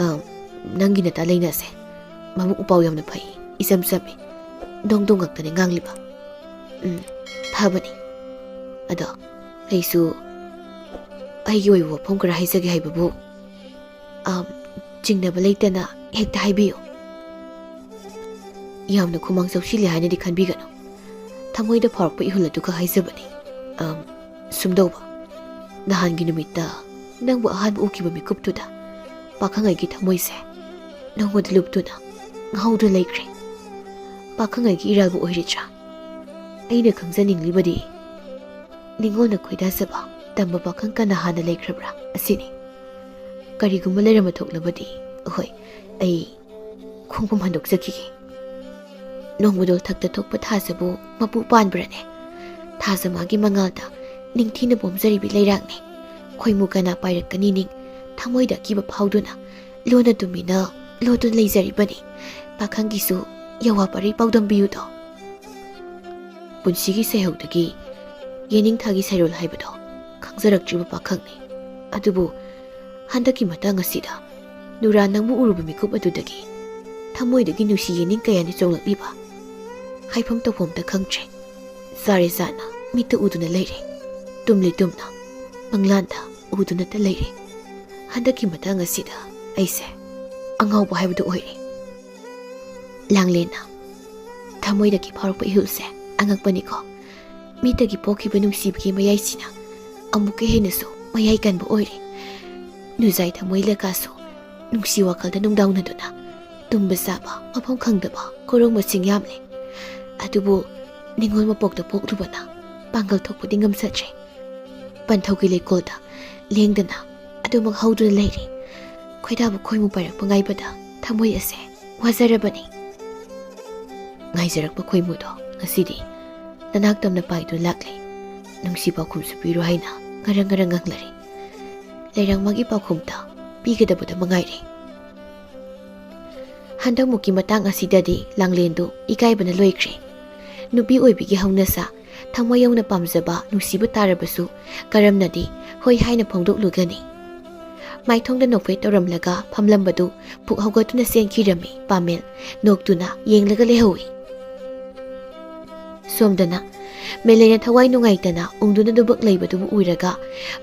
"ꯑ, ꯅꯪꯒꯤ ꯅꯇꯥ ꯂꯩꯅꯁꯦ꯫ ꯃꯕꯨꯛ ꯃꯄꯥꯎ ꯌꯥꯝꯅ ꯐꯩ꯫ ꯏꯆꯝ ꯆꯝꯃꯤ꯫ ꯗꯣꯡ ꯗꯣꯡ ꯉꯥꯛꯇꯅꯦ ꯉꯥꯡꯂꯤꯕ꯫ ꯎꯝ, ꯐꯕꯅꯤ꯫ ꯑꯗꯣ ꯑꯩꯁꯨ ꯑꯩꯒꯤ ꯑꯣꯏꯕ ꯋꯥꯐꯝ ꯈꯔ ꯍꯥꯏꯖꯒꯦ ꯍꯥꯏꯕꯕꯨ, ꯑꯝ, ꯆꯤꯡꯅꯕ ꯂꯩꯇꯅ ꯍꯦꯛꯇ ꯍꯥꯏꯕꯤꯌꯨ꯫ ꯌꯥꯝꯅ ꯈꯨꯃꯥꯡ ꯆꯥꯎꯁꯤꯜꯂꯦ ꯍꯥꯏꯅꯗꯤ ꯈꯟꯕꯤꯒꯅꯨ꯫ ꯊꯃꯣꯏꯗ ꯐꯥꯎꯔꯛꯄ ꯏꯍꯨꯜ ꯑꯗꯨꯒ ꯍꯥꯏꯖꯕꯅꯤ꯫ ꯑꯝ, ꯁꯨꯝꯗꯧꯕ, ꯅꯍꯥꯟꯒꯤ ꯅꯨꯃꯤꯠꯇ ꯅꯪꯕꯨ ꯑꯍꯥꯟꯕ ꯎꯈꯤꯕ ꯃꯤꯀꯨꯞꯇꯨꯗ ꯄꯥꯈꯪ ꯑꯩꯒꯤ ꯊꯃꯣꯏꯁꯦ ꯅꯉꯣꯟꯗ ꯂꯨꯞꯇꯨꯅ ꯉꯥꯎꯗꯨꯅ ꯂꯩꯈ꯭ꯔꯦ꯫ ꯄꯥꯈꯪ ꯑꯩꯒꯤ ꯏꯔꯥꯜꯕꯨ ꯑꯣꯏꯔꯤꯗ꯭ꯔꯥ? ꯑꯩꯅ ꯈꯪꯖꯅꯤꯡꯂꯤꯕꯗꯤ ꯅꯤꯉꯣꯜꯅ ꯈꯣꯏꯗꯥꯖꯕ ꯇꯝꯕ ꯄꯥꯈꯪ ꯀꯅꯥ ꯍꯥꯟꯅ ꯂꯩꯈ꯭ꯔꯕ꯭ꯔꯥ ꯑꯁꯤꯅꯤ꯫ ꯀꯔꯤꯒꯨꯝꯕ ꯂꯩꯔꯝꯕ ꯊꯣꯛꯂꯕꯗꯤ, ꯍꯣꯏ, ꯑꯩ ꯈꯣꯡꯐꯝ ꯍꯟꯗꯣꯛꯆꯈꯤꯒꯦ꯫ ꯅꯣꯡꯃꯗꯣ ꯊꯛꯇ ꯊꯣꯛꯄ ꯊꯥꯖꯕꯨ ꯃꯄꯨ ꯄꯥꯟꯕ꯭ꯔꯅꯦ? ꯊꯥꯖ ꯃꯥꯒꯤ ꯃꯉꯥꯜꯗ ꯅꯤꯡꯊꯤꯅ ꯄꯣꯝꯖꯔꯤꯕꯤ ꯂꯩꯔꯥꯛꯅꯤ꯫ ꯈꯣꯏꯃꯨ ꯀꯅꯥ ꯄꯥꯏꯔꯛꯀꯅꯤ ꯅꯤꯡ ꯊꯃꯣꯏꯗ ꯑꯀꯤꯕ ꯐꯥꯎꯗꯨꯅ ꯂꯣꯟꯅ ꯇꯨꯃꯤꯟꯅ ꯂꯣꯠꯇꯨꯅ ꯂꯩꯖꯔꯤꯕꯅꯤ꯫ ꯄꯥꯈꯪꯒꯤꯁꯨ ꯌꯋꯥ ꯄꯥꯔꯤ ꯄꯥꯎꯗꯝꯕꯤꯌꯨꯗꯣ꯫ ꯄꯨꯟꯁꯤꯒꯤ ꯁꯩꯍꯧꯗꯒꯤ ꯌꯦꯅꯤꯡꯊꯥꯒꯤ ꯁꯩꯔꯣꯜ ꯍꯥꯏꯕꯗꯣ ꯈꯪꯖꯔꯛꯇ꯭ꯔꯤꯕ ꯄꯥꯈꯪꯅꯤ꯫ ꯑꯗꯨꯕꯨ ꯍꯟꯗꯛꯀꯤ ꯃꯇꯥꯡ ꯑꯁꯤꯗ ꯅꯨꯔꯥ ꯅꯪꯕꯨ ꯎꯔꯨꯕ ꯃꯤꯀꯨꯞ ꯑꯗꯨꯗꯒꯤ ꯊꯃꯣꯏꯗꯒꯤ ꯅꯨꯡꯁꯤ ꯌꯦꯅꯤꯡ ꯀꯌꯥꯅꯤ ꯆꯣꯡꯂꯛꯂꯤꯕ꯫ ꯍꯥꯏꯐꯝ ꯇꯧꯐꯝꯇ ꯈꯪꯗ꯭ꯔꯦ꯫ ꯆꯥꯔꯦ ꯆꯥꯅ ꯃꯤꯠꯇ ꯎꯗꯨꯅ ꯂꯩꯔꯦ꯫ ꯇꯨꯝꯂꯦ ꯇꯨꯝꯅ ꯃꯪꯂꯥꯟꯗ ꯎꯗꯨꯅꯇ ꯂꯩꯔꯦ꯫ ꯍꯟꯗꯛꯀꯤ ꯃꯇꯥꯡ ꯑꯁꯤꯗ ꯑꯩꯁꯦ ꯑꯉꯥꯎꯕ ꯍꯥꯏꯕꯗꯨ ꯑꯣꯏꯔꯦ꯫ ꯂꯥꯡꯂꯦꯟꯅ ꯊꯃꯣꯏꯗꯒꯤ ꯐꯥꯎꯔꯛꯄ ꯏꯍꯨꯜꯁꯦ ꯑꯉꯛꯄꯅꯤꯀꯣ꯫ ꯃꯤꯠꯇꯒꯤ ꯄꯣꯛꯈꯤꯕ ꯅꯨꯡꯁꯤꯕꯒꯤ ꯃꯌꯥꯏꯁꯤꯅ ꯑꯃꯨꯛꯀ ꯍꯦꯟꯅꯁꯨ ꯃꯌꯥꯏ ꯀꯟꯕ ꯑꯣꯏꯔꯦ꯫ ꯅꯨꯖꯥꯏ ꯊꯃꯣꯏ ꯂꯩꯀꯥꯁꯨ ꯅꯨꯡꯁꯤ ꯋꯥꯈꯜꯗ ꯅꯨꯡꯗꯥꯎꯅꯗꯨꯅ ꯇꯨꯝꯕ ꯆꯥꯕ ꯃꯐꯝ ꯈꯪꯗꯕ ꯀꯣꯔꯧ ꯃꯁꯤꯡ ꯌꯥꯝꯂꯦ꯫ ꯑꯗꯨꯕꯨ ꯅꯤꯉꯣꯜ ꯃꯄꯣꯛꯇ ꯄꯣꯛꯂꯨꯕꯅ ꯄꯥꯡꯒꯜ ꯊꯣꯛꯄꯗꯤ ꯉꯝꯖꯗ꯭ꯔꯦ꯫ ꯄꯟꯊꯧꯒꯤ ꯂꯩꯀꯣꯜꯗ ꯂꯦꯡꯗꯅ ꯑꯗꯨꯃꯛ ꯍꯧꯗꯨꯅ ꯂꯩꯔꯤ꯫ ꯈꯣꯏꯗꯥꯕ ꯈꯣꯏꯃꯨ ꯄꯥꯏꯔꯛꯄ ꯉꯥꯏꯕꯗ ꯊꯃꯣꯏ ꯑꯁꯦ ꯋꯥꯖꯔꯕꯅꯤ꯫ ꯉꯥꯏꯖꯔꯛꯄ ꯈꯣꯏꯃꯨꯗꯣ ꯉꯁꯤꯗꯤ ꯅꯅꯥꯛ ꯇꯝꯅ ꯄꯥꯏꯗꯨꯅ ꯂꯥꯛꯂꯦ꯫ ꯅꯨꯡꯁꯤ ꯄꯥꯎꯈꯨꯝꯁꯨ ꯄꯤꯔꯣ ꯍꯥꯏꯅ ꯉꯔꯪ ꯉꯔꯪ ꯉꯪꯂꯔꯦ꯫ ꯂꯩꯔꯥꯡꯃꯒꯤ ꯄꯥꯎꯈꯨꯝꯇ ꯄꯤꯒꯗꯕꯗ ꯃꯉꯥꯏꯔꯦ꯫ ꯍꯟꯗꯛꯃꯨꯛꯀꯤ ꯃꯇꯥꯡ ꯑꯁꯤꯗꯗꯤ ꯂꯥꯡꯂꯦꯟꯗꯨ ꯏꯀꯥꯏꯕꯅ ꯂꯣꯏꯈ꯭ꯔꯦ꯫ ꯅꯨꯄꯤ ꯑꯣꯏꯕꯤꯒꯤ ꯍꯧꯅꯁꯥ, ꯊꯃꯣꯏ ꯌꯧꯅ ꯄꯥꯝꯖꯕ ꯅꯨꯡꯁꯤꯕ ꯇꯥꯔꯕꯁꯨ ꯀꯔꯝꯅꯗꯤ ꯍꯣꯏ ꯍꯥꯏꯅ ꯐꯣꯡꯗꯣꯛꯂꯨꯒꯅꯤ? ꯃꯥꯏꯊꯣꯡꯗ ꯅꯣꯛꯐꯦꯠ ꯇꯧꯔꯝꯂꯒ ꯐꯝꯂꯝꯕꯗꯨ ꯐꯨꯛ ꯍꯧꯒꯠꯇꯨꯅ ꯆꯦꯟꯈꯤꯔꯝꯃꯤ ꯄꯥꯃꯦꯜ, ꯅꯣꯛꯇꯨꯅ ꯌꯦꯡꯂꯒ ꯂꯩꯍꯧꯏ꯫ ꯁꯣꯝꯗꯅ ꯃꯦꯂꯩꯅ ꯊꯋꯥꯏ ꯅꯨꯡꯉꯥꯏꯇꯅ ꯎꯪꯗꯨꯅ ꯗꯨꯕꯛ ꯂꯩꯕꯗꯨꯕꯨ ꯎꯔꯒ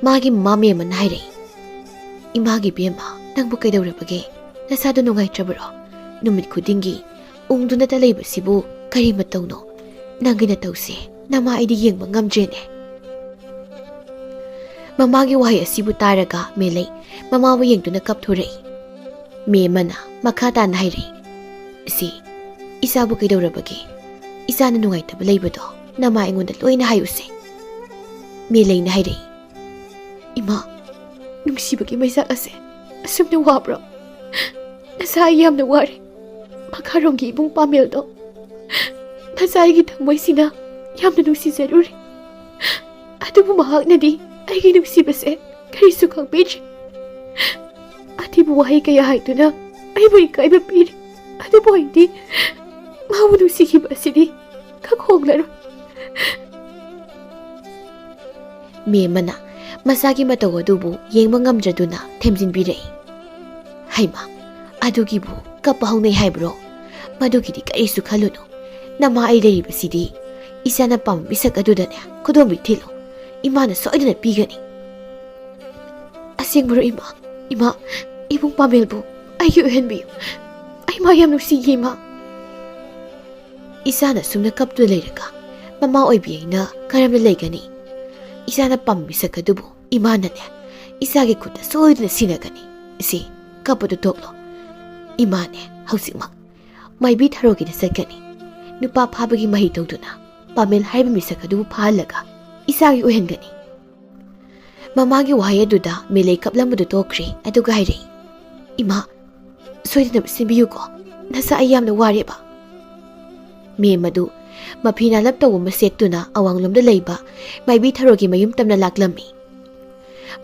ꯃꯥꯒꯤ ꯃꯃꯥ ꯃꯦꯝꯃꯅ ꯍꯥꯏꯔꯛꯏ, "ꯏꯃꯥꯒꯤ ꯕꯦꯝꯃ, ꯅꯪꯕꯨ ꯀꯩꯗꯧꯔꯕꯒꯦ? ꯅꯁꯥꯗꯣ ꯅꯨꯡꯉꯥꯏꯇ꯭ꯔꯕꯔꯣ? ꯅꯨꯃꯤꯠ ꯈꯨꯗꯤꯡꯒꯤ ꯎꯪꯗꯨꯅꯇ ꯂꯩꯕꯁꯤꯕꯨ ꯀꯔꯤ ꯃꯇꯧꯅꯣ? ꯅꯪꯒꯤ ꯅꯇꯧꯁꯦ ꯅꯃꯥ ꯑꯩꯗꯤ ꯌꯦꯡꯕ ꯉꯝꯗ꯭ꯔꯦꯅꯦ꯫" ꯃꯃꯥꯒꯤ ꯋꯥꯍꯩ ꯑꯁꯤꯕꯨ ꯇꯥꯔꯒ ꯃꯦꯂꯩ ꯃꯃꯥꯕꯨ ꯌꯦꯡꯗꯨꯅ ꯀꯞꯊꯣꯔꯛꯏ꯫ ꯃꯦꯝꯃꯅ ꯃꯈꯥ ꯇꯥꯅ ꯍꯥꯏꯔꯛꯏ, "ꯏꯆꯦ, ꯏꯆꯥꯕꯨ ꯀꯩꯗꯧꯔꯕꯒꯦ? ꯏꯆꯥꯅ ꯅꯨꯡꯉꯥꯏꯇꯕ ꯂꯩꯕꯗꯣ ꯅꯃꯥ ꯑꯩꯉꯣꯟꯗ ꯂꯣꯏꯅ ꯍꯥꯏꯌꯨꯁꯦ꯫" ꯃꯦꯂꯩꯅ ꯍꯥꯏꯔꯛꯏ, "ꯏꯃꯥ, ꯅꯨꯡꯁꯤꯕꯒꯤ ꯃꯩꯆꯥꯛ ꯑꯁꯦ ꯑꯁꯨꯝꯅ ꯋꯥꯕ꯭ꯔꯣ? ꯅꯁꯥ ꯑꯩ ꯌꯥꯝꯅ ꯋꯥꯔꯦ꯫ ꯃꯈꯥꯔꯣꯝꯒꯤ ꯏꯕꯨꯡ ꯄꯥꯃꯦꯜꯗꯣ ꯃꯆꯥ ꯑꯩꯒꯤ ꯊꯃꯣꯏꯁꯤꯅ ꯌꯥꯝꯅ ꯅꯨꯡꯁꯤꯖꯔꯨꯔꯦ꯫ ꯑꯗꯨꯕꯨ ꯃꯍꯥꯛꯅꯗꯤ ꯑꯩꯒꯤ ꯅꯨꯡꯁꯤꯕꯁꯦ ꯀꯔꯤꯁꯨ ꯈꯪꯕꯤꯗ꯭ꯔꯦ꯫ ꯑꯊꯤꯕ ꯋꯥꯍꯩ ꯀꯌꯥ ꯍꯥꯏꯗꯨꯅ ꯑꯩꯕꯨ ꯏꯀꯥꯏꯕ ꯄꯤꯔꯤ꯫ ꯑꯗꯨꯕꯨ ꯑꯩꯗꯤ ꯃꯥꯕꯨ ꯅꯨꯡꯁꯤꯈꯤꯕ ꯑꯁꯤꯗꯤ ꯈꯪꯍꯣꯡꯂꯔꯣꯏ꯫" ꯃꯦꯝꯃꯅ ꯃꯆꯥꯒꯤ ꯃꯇꯧ ꯑꯗꯨꯕꯨ ꯌꯦꯡꯕ ꯉꯝꯗ꯭ꯔꯗꯨꯅ ꯊꯦꯝꯖꯤꯟꯕꯤꯔꯛꯏ꯫ "ꯍꯩꯃꯥ, ꯑꯗꯨꯒꯤꯕꯨ ꯀꯞꯄ ꯍꯧꯅꯩ ꯍꯥꯏꯕ꯭ꯔꯣ? ꯃꯗꯨꯒꯤꯗꯤ ꯀꯔꯤꯁꯨ ꯈꯜꯂꯨꯅꯨ꯫ ꯅꯃꯥ ꯑꯩ ꯂꯩꯔꯤꯕꯁꯤꯗꯤ ꯏꯆꯥꯅ ꯄꯥꯝꯕ ꯃꯤꯁꯛ ꯑꯗꯨꯗꯅꯦ ꯈꯨꯗꯣꯝꯕꯤ ꯊꯤꯜꯂꯨ꯫ ꯏꯃꯥꯅ ꯁꯣꯏꯗꯅ ꯄꯤꯒꯅꯤ꯫" "ꯑꯁꯦꯡꯕꯔꯣ ꯏꯃꯥ? ꯏꯃꯥ, ꯏꯕꯨꯡ ꯄꯥꯃꯦꯜꯕꯨ ꯑꯩꯒꯤ ꯑꯣꯏꯍꯟꯕꯤꯌꯨ꯫ ꯑꯩ ꯃꯥ ꯌꯥꯝ ꯅꯨꯡꯁꯤꯌꯦ ꯏꯃꯥ꯫" ꯏꯆꯥꯅ ꯁꯨꯝꯅ ꯀꯞꯇꯨꯅ ꯂꯩꯔꯒ ꯃꯃꯥ ꯑꯣꯏꯕꯤ ꯑꯩꯅ ꯀꯔꯝꯅ ꯂꯩꯒꯅꯤ? ꯏꯆꯥꯅ ꯄꯥꯝꯕ ꯃꯤꯁꯛ ꯑꯗꯨꯕꯨ ꯏꯃꯥꯅꯅꯦ ꯏꯆꯥꯒꯤ ꯈꯨꯠꯇ ꯁꯣꯏꯗꯅ ꯁꯤꯟꯅꯒꯅꯤ꯫ ꯏꯆꯦ, ꯀꯞꯄꯗꯨ ꯇꯣꯛꯂꯣ꯫ ꯏꯃꯥꯅꯦ ꯍꯧꯖꯤꯛꯃꯛ ꯃꯥꯏꯕꯤ ꯊꯔꯣꯒꯤꯗ ꯆꯠꯀꯅꯤ꯫ ꯅꯨꯄꯥ ꯐꯥꯕꯒꯤ ꯃꯍꯩ ꯇꯧꯗꯨꯅ ꯄꯥꯃꯦꯜ ꯍꯥꯏꯕ ꯃꯤꯁꯛ ꯑꯗꯨꯕꯨ ꯐꯥꯍꯜꯂꯒ ꯏꯆꯥꯒꯤ ꯑꯣꯏꯍꯟꯒꯅꯤ꯫ ꯃꯃꯥꯒꯤ ꯋꯥꯍꯩ ꯑꯗꯨꯗ ꯃꯦꯂꯩ ꯀꯞꯂꯝꯕꯗꯨ ꯇꯣꯛꯈ꯭ꯔꯦ, ꯑꯗꯨꯒ ꯍꯥꯏꯔꯛꯏ, "ꯏꯃꯥ, ꯁꯣꯏꯗꯅꯕ ꯁꯤꯟꯕꯤꯌꯨꯀꯣ꯫ ꯅꯁꯥ ꯑꯩ ꯌꯥꯝꯅ ꯋꯥꯔꯦꯕ꯫" ꯃꯦꯝ ꯑꯗꯨ ꯃꯐꯤ ꯅꯥꯂꯞ ꯇꯧꯕ ꯑꯃ ꯁꯦꯠꯇꯨꯅ ꯑꯋꯥꯡꯂꯣꯝꯗ ꯂꯩꯕ ꯃꯥꯏꯕꯤ ꯊꯔꯣꯒꯤ ꯃꯌꯨꯝ ꯇꯝꯅ ꯂꯥꯛꯂꯝꯃꯤ꯫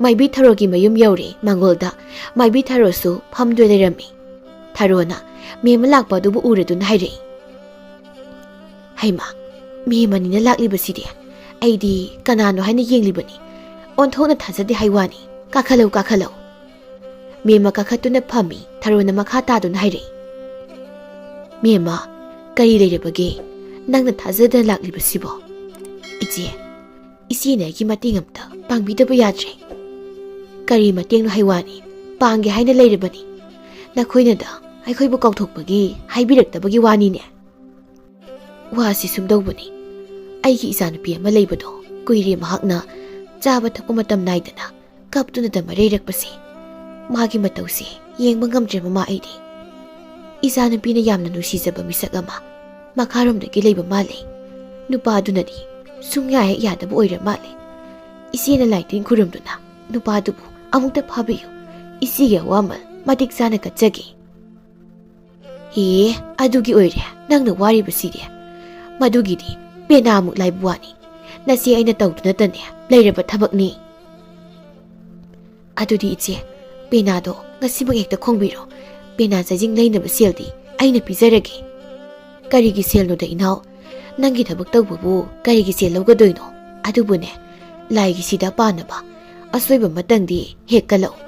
ꯃꯥꯏꯕꯤ ꯊꯔꯣꯒꯤ ꯃꯌꯨꯝ ꯌꯧꯔꯦ꯫ ꯃꯥꯡꯒꯣꯜꯗ ꯃꯥꯏꯕꯤ ꯊꯔꯣꯁꯨ ꯐꯝꯗꯨꯅ ꯂꯩꯔꯝꯃꯤ꯫ ꯊꯔꯣꯅ ꯃꯦꯝ ꯂꯥꯛꯄ ꯑꯗꯨꯕꯨ ꯎꯔꯗꯨꯅ ꯍꯥꯏꯔꯛꯏ, "ꯍꯩꯃꯥ, "ꯃꯦꯝꯃꯅꯤꯅ ꯂꯥꯛꯂꯤꯕꯁꯤꯗꯤ ꯑꯩꯗꯤ ꯀꯅꯥꯅꯣ ꯍꯥꯏꯅ ꯌꯦꯡꯂꯤꯕꯅꯤ꯫ ꯑꯣꯟꯊꯣꯛꯅ ꯊꯥꯖꯗꯦ ꯍꯥꯏ ꯋꯥꯅꯤ꯫ ꯀꯥꯈꯠꯂꯧ, ꯀꯥꯈꯠꯂꯧ꯫" ꯃꯦꯝꯃ ꯀꯥꯈꯠꯇꯨꯅ ꯐꯝꯃꯤ꯫ ꯊꯔꯣꯅ ꯃꯈꯥ ꯇꯥꯗꯨꯅ ꯍꯥꯏꯔꯛꯏ, "ꯃꯦꯝꯃ, ꯀꯔꯤ ꯂꯩꯔꯕꯒꯦ? ꯅꯪꯅ ꯊꯥꯖꯗꯅ ꯂꯥꯛꯂꯤꯕꯁꯤꯕꯣ?" "ꯏꯆꯦ, ꯏꯆꯦꯅ ꯑꯩꯒꯤ ꯃꯇꯦꯡ ꯑꯝꯇ ꯄꯥꯡꯕꯤꯗꯕ ꯌꯥꯗ꯭ꯔꯦ꯫" "ꯀꯔꯤ ꯃꯇꯦꯡꯅꯣ ꯍꯥꯏ ꯋꯥꯅꯤ? ꯄꯥꯡꯒꯦ ꯍꯥꯏꯅ ꯂꯩꯔꯕꯅꯤ꯫ ꯅꯈꯣꯏꯅꯗ ꯑꯩꯈꯣꯏꯕꯨ ꯀꯥꯎꯊꯣꯛꯄꯒꯤ ꯍꯥꯏꯕꯤꯔꯛꯇꯕꯒꯤ ꯋꯥꯅꯤꯅꯦ꯫" "ꯋꯥꯁꯤ ꯁꯨꯝꯗꯧꯕꯅꯤ꯫ ꯑꯩꯒꯤ ꯏꯆꯥꯅꯨꯄꯤ ꯑꯃ ꯂꯩꯕꯗꯣ ꯀꯨꯏꯔꯦ ꯃꯍꯥꯛꯅ ꯆꯥꯕ ꯊꯛꯄ ꯃꯇꯝ ꯅꯥꯏꯗꯅ ꯀꯞꯇꯨꯅꯇ ꯃꯔꯩꯔꯛꯄꯁꯦ꯫ ꯃꯥꯒꯤ ꯃꯇꯧꯁꯦ ꯌꯦꯡꯕ ꯉꯝꯗ꯭ꯔꯦ ꯃꯃꯥ ꯑꯩꯗꯤ꯫ ꯏꯆꯥꯅꯨꯄꯤꯅ ꯌꯥꯝꯅ ꯅꯨꯡꯁꯤꯖꯕ ꯃꯤꯁꯛ ꯑꯃ ꯃꯈꯥꯔꯣꯝꯗꯒꯤ ꯂꯩꯕ ꯃꯥꯜꯂꯦ꯫ ꯅꯨꯄꯥꯗꯨꯅꯗꯤ ꯁꯨꯡꯌꯥ ꯍꯦꯛ ꯌꯥꯗꯕ ꯑꯣꯏꯔ ꯃꯥꯜꯂꯦ꯫ ꯏꯆꯦꯅ ꯂꯥꯏ ꯇꯤꯟ ꯈꯨꯔꯨꯝꯗꯨꯅ ꯅꯨꯄꯥꯗꯨꯕꯨ ꯑꯃꯨꯛꯇ ꯐꯥꯕꯤꯌꯨ꯫ ꯏꯆꯦꯒꯤ ꯑꯋꯥꯃꯜ ꯃꯇꯤꯛ ꯆꯥꯅ ꯀꯠꯆꯒꯦ꯫" "ꯑꯦ, ꯑꯗꯨꯒꯤ ꯑꯣꯏꯔꯦ ꯅꯪꯅ ꯋꯥꯔꯤꯕꯁꯤꯗꯤ꯫ ꯃꯗꯨꯒꯤꯗꯤ ꯄꯦꯅꯥꯃꯨꯛ ꯂꯥꯏꯕ ꯋꯥꯅꯤ꯫ ꯅꯆꯦ ꯑꯩꯅ ꯇꯧꯗꯨꯅꯇꯅꯦ ꯂꯩꯔꯕ ꯊꯕꯛꯅꯤ꯫" "ꯑꯗꯨꯗꯤ ꯏꯆꯦ, ꯄꯦꯅꯥꯗꯣ ꯉꯁꯤꯃꯛ ꯍꯦꯛꯇ ꯈꯣꯡꯕꯤꯔꯣ꯫ ꯄꯦꯅꯥ ꯆꯥꯖꯤꯡ ꯂꯩꯅꯕ ꯁꯦꯜꯗꯤ ꯑꯩꯅ ꯄꯤꯖꯔꯒꯦ꯫" "ꯀꯔꯤꯒꯤ ꯁꯦꯜꯅꯣꯗ ꯏꯅꯥꯎ? ꯅꯪꯒꯤ ꯊꯕꯛ ꯇꯧꯕꯕꯨ ꯀꯔꯤꯒꯤ ꯁꯦꯜ ꯂꯧꯒꯗꯣꯏꯅꯣ? ꯑꯗꯨꯕꯨꯅꯦ, ꯂꯥꯏꯒꯤ ꯁꯤꯗ ꯄꯥꯟꯅꯕ ꯑꯁꯣꯏꯕ ꯑꯃꯇꯪꯗꯤ ꯍꯦꯛ ꯀꯜꯂꯛꯎ꯫"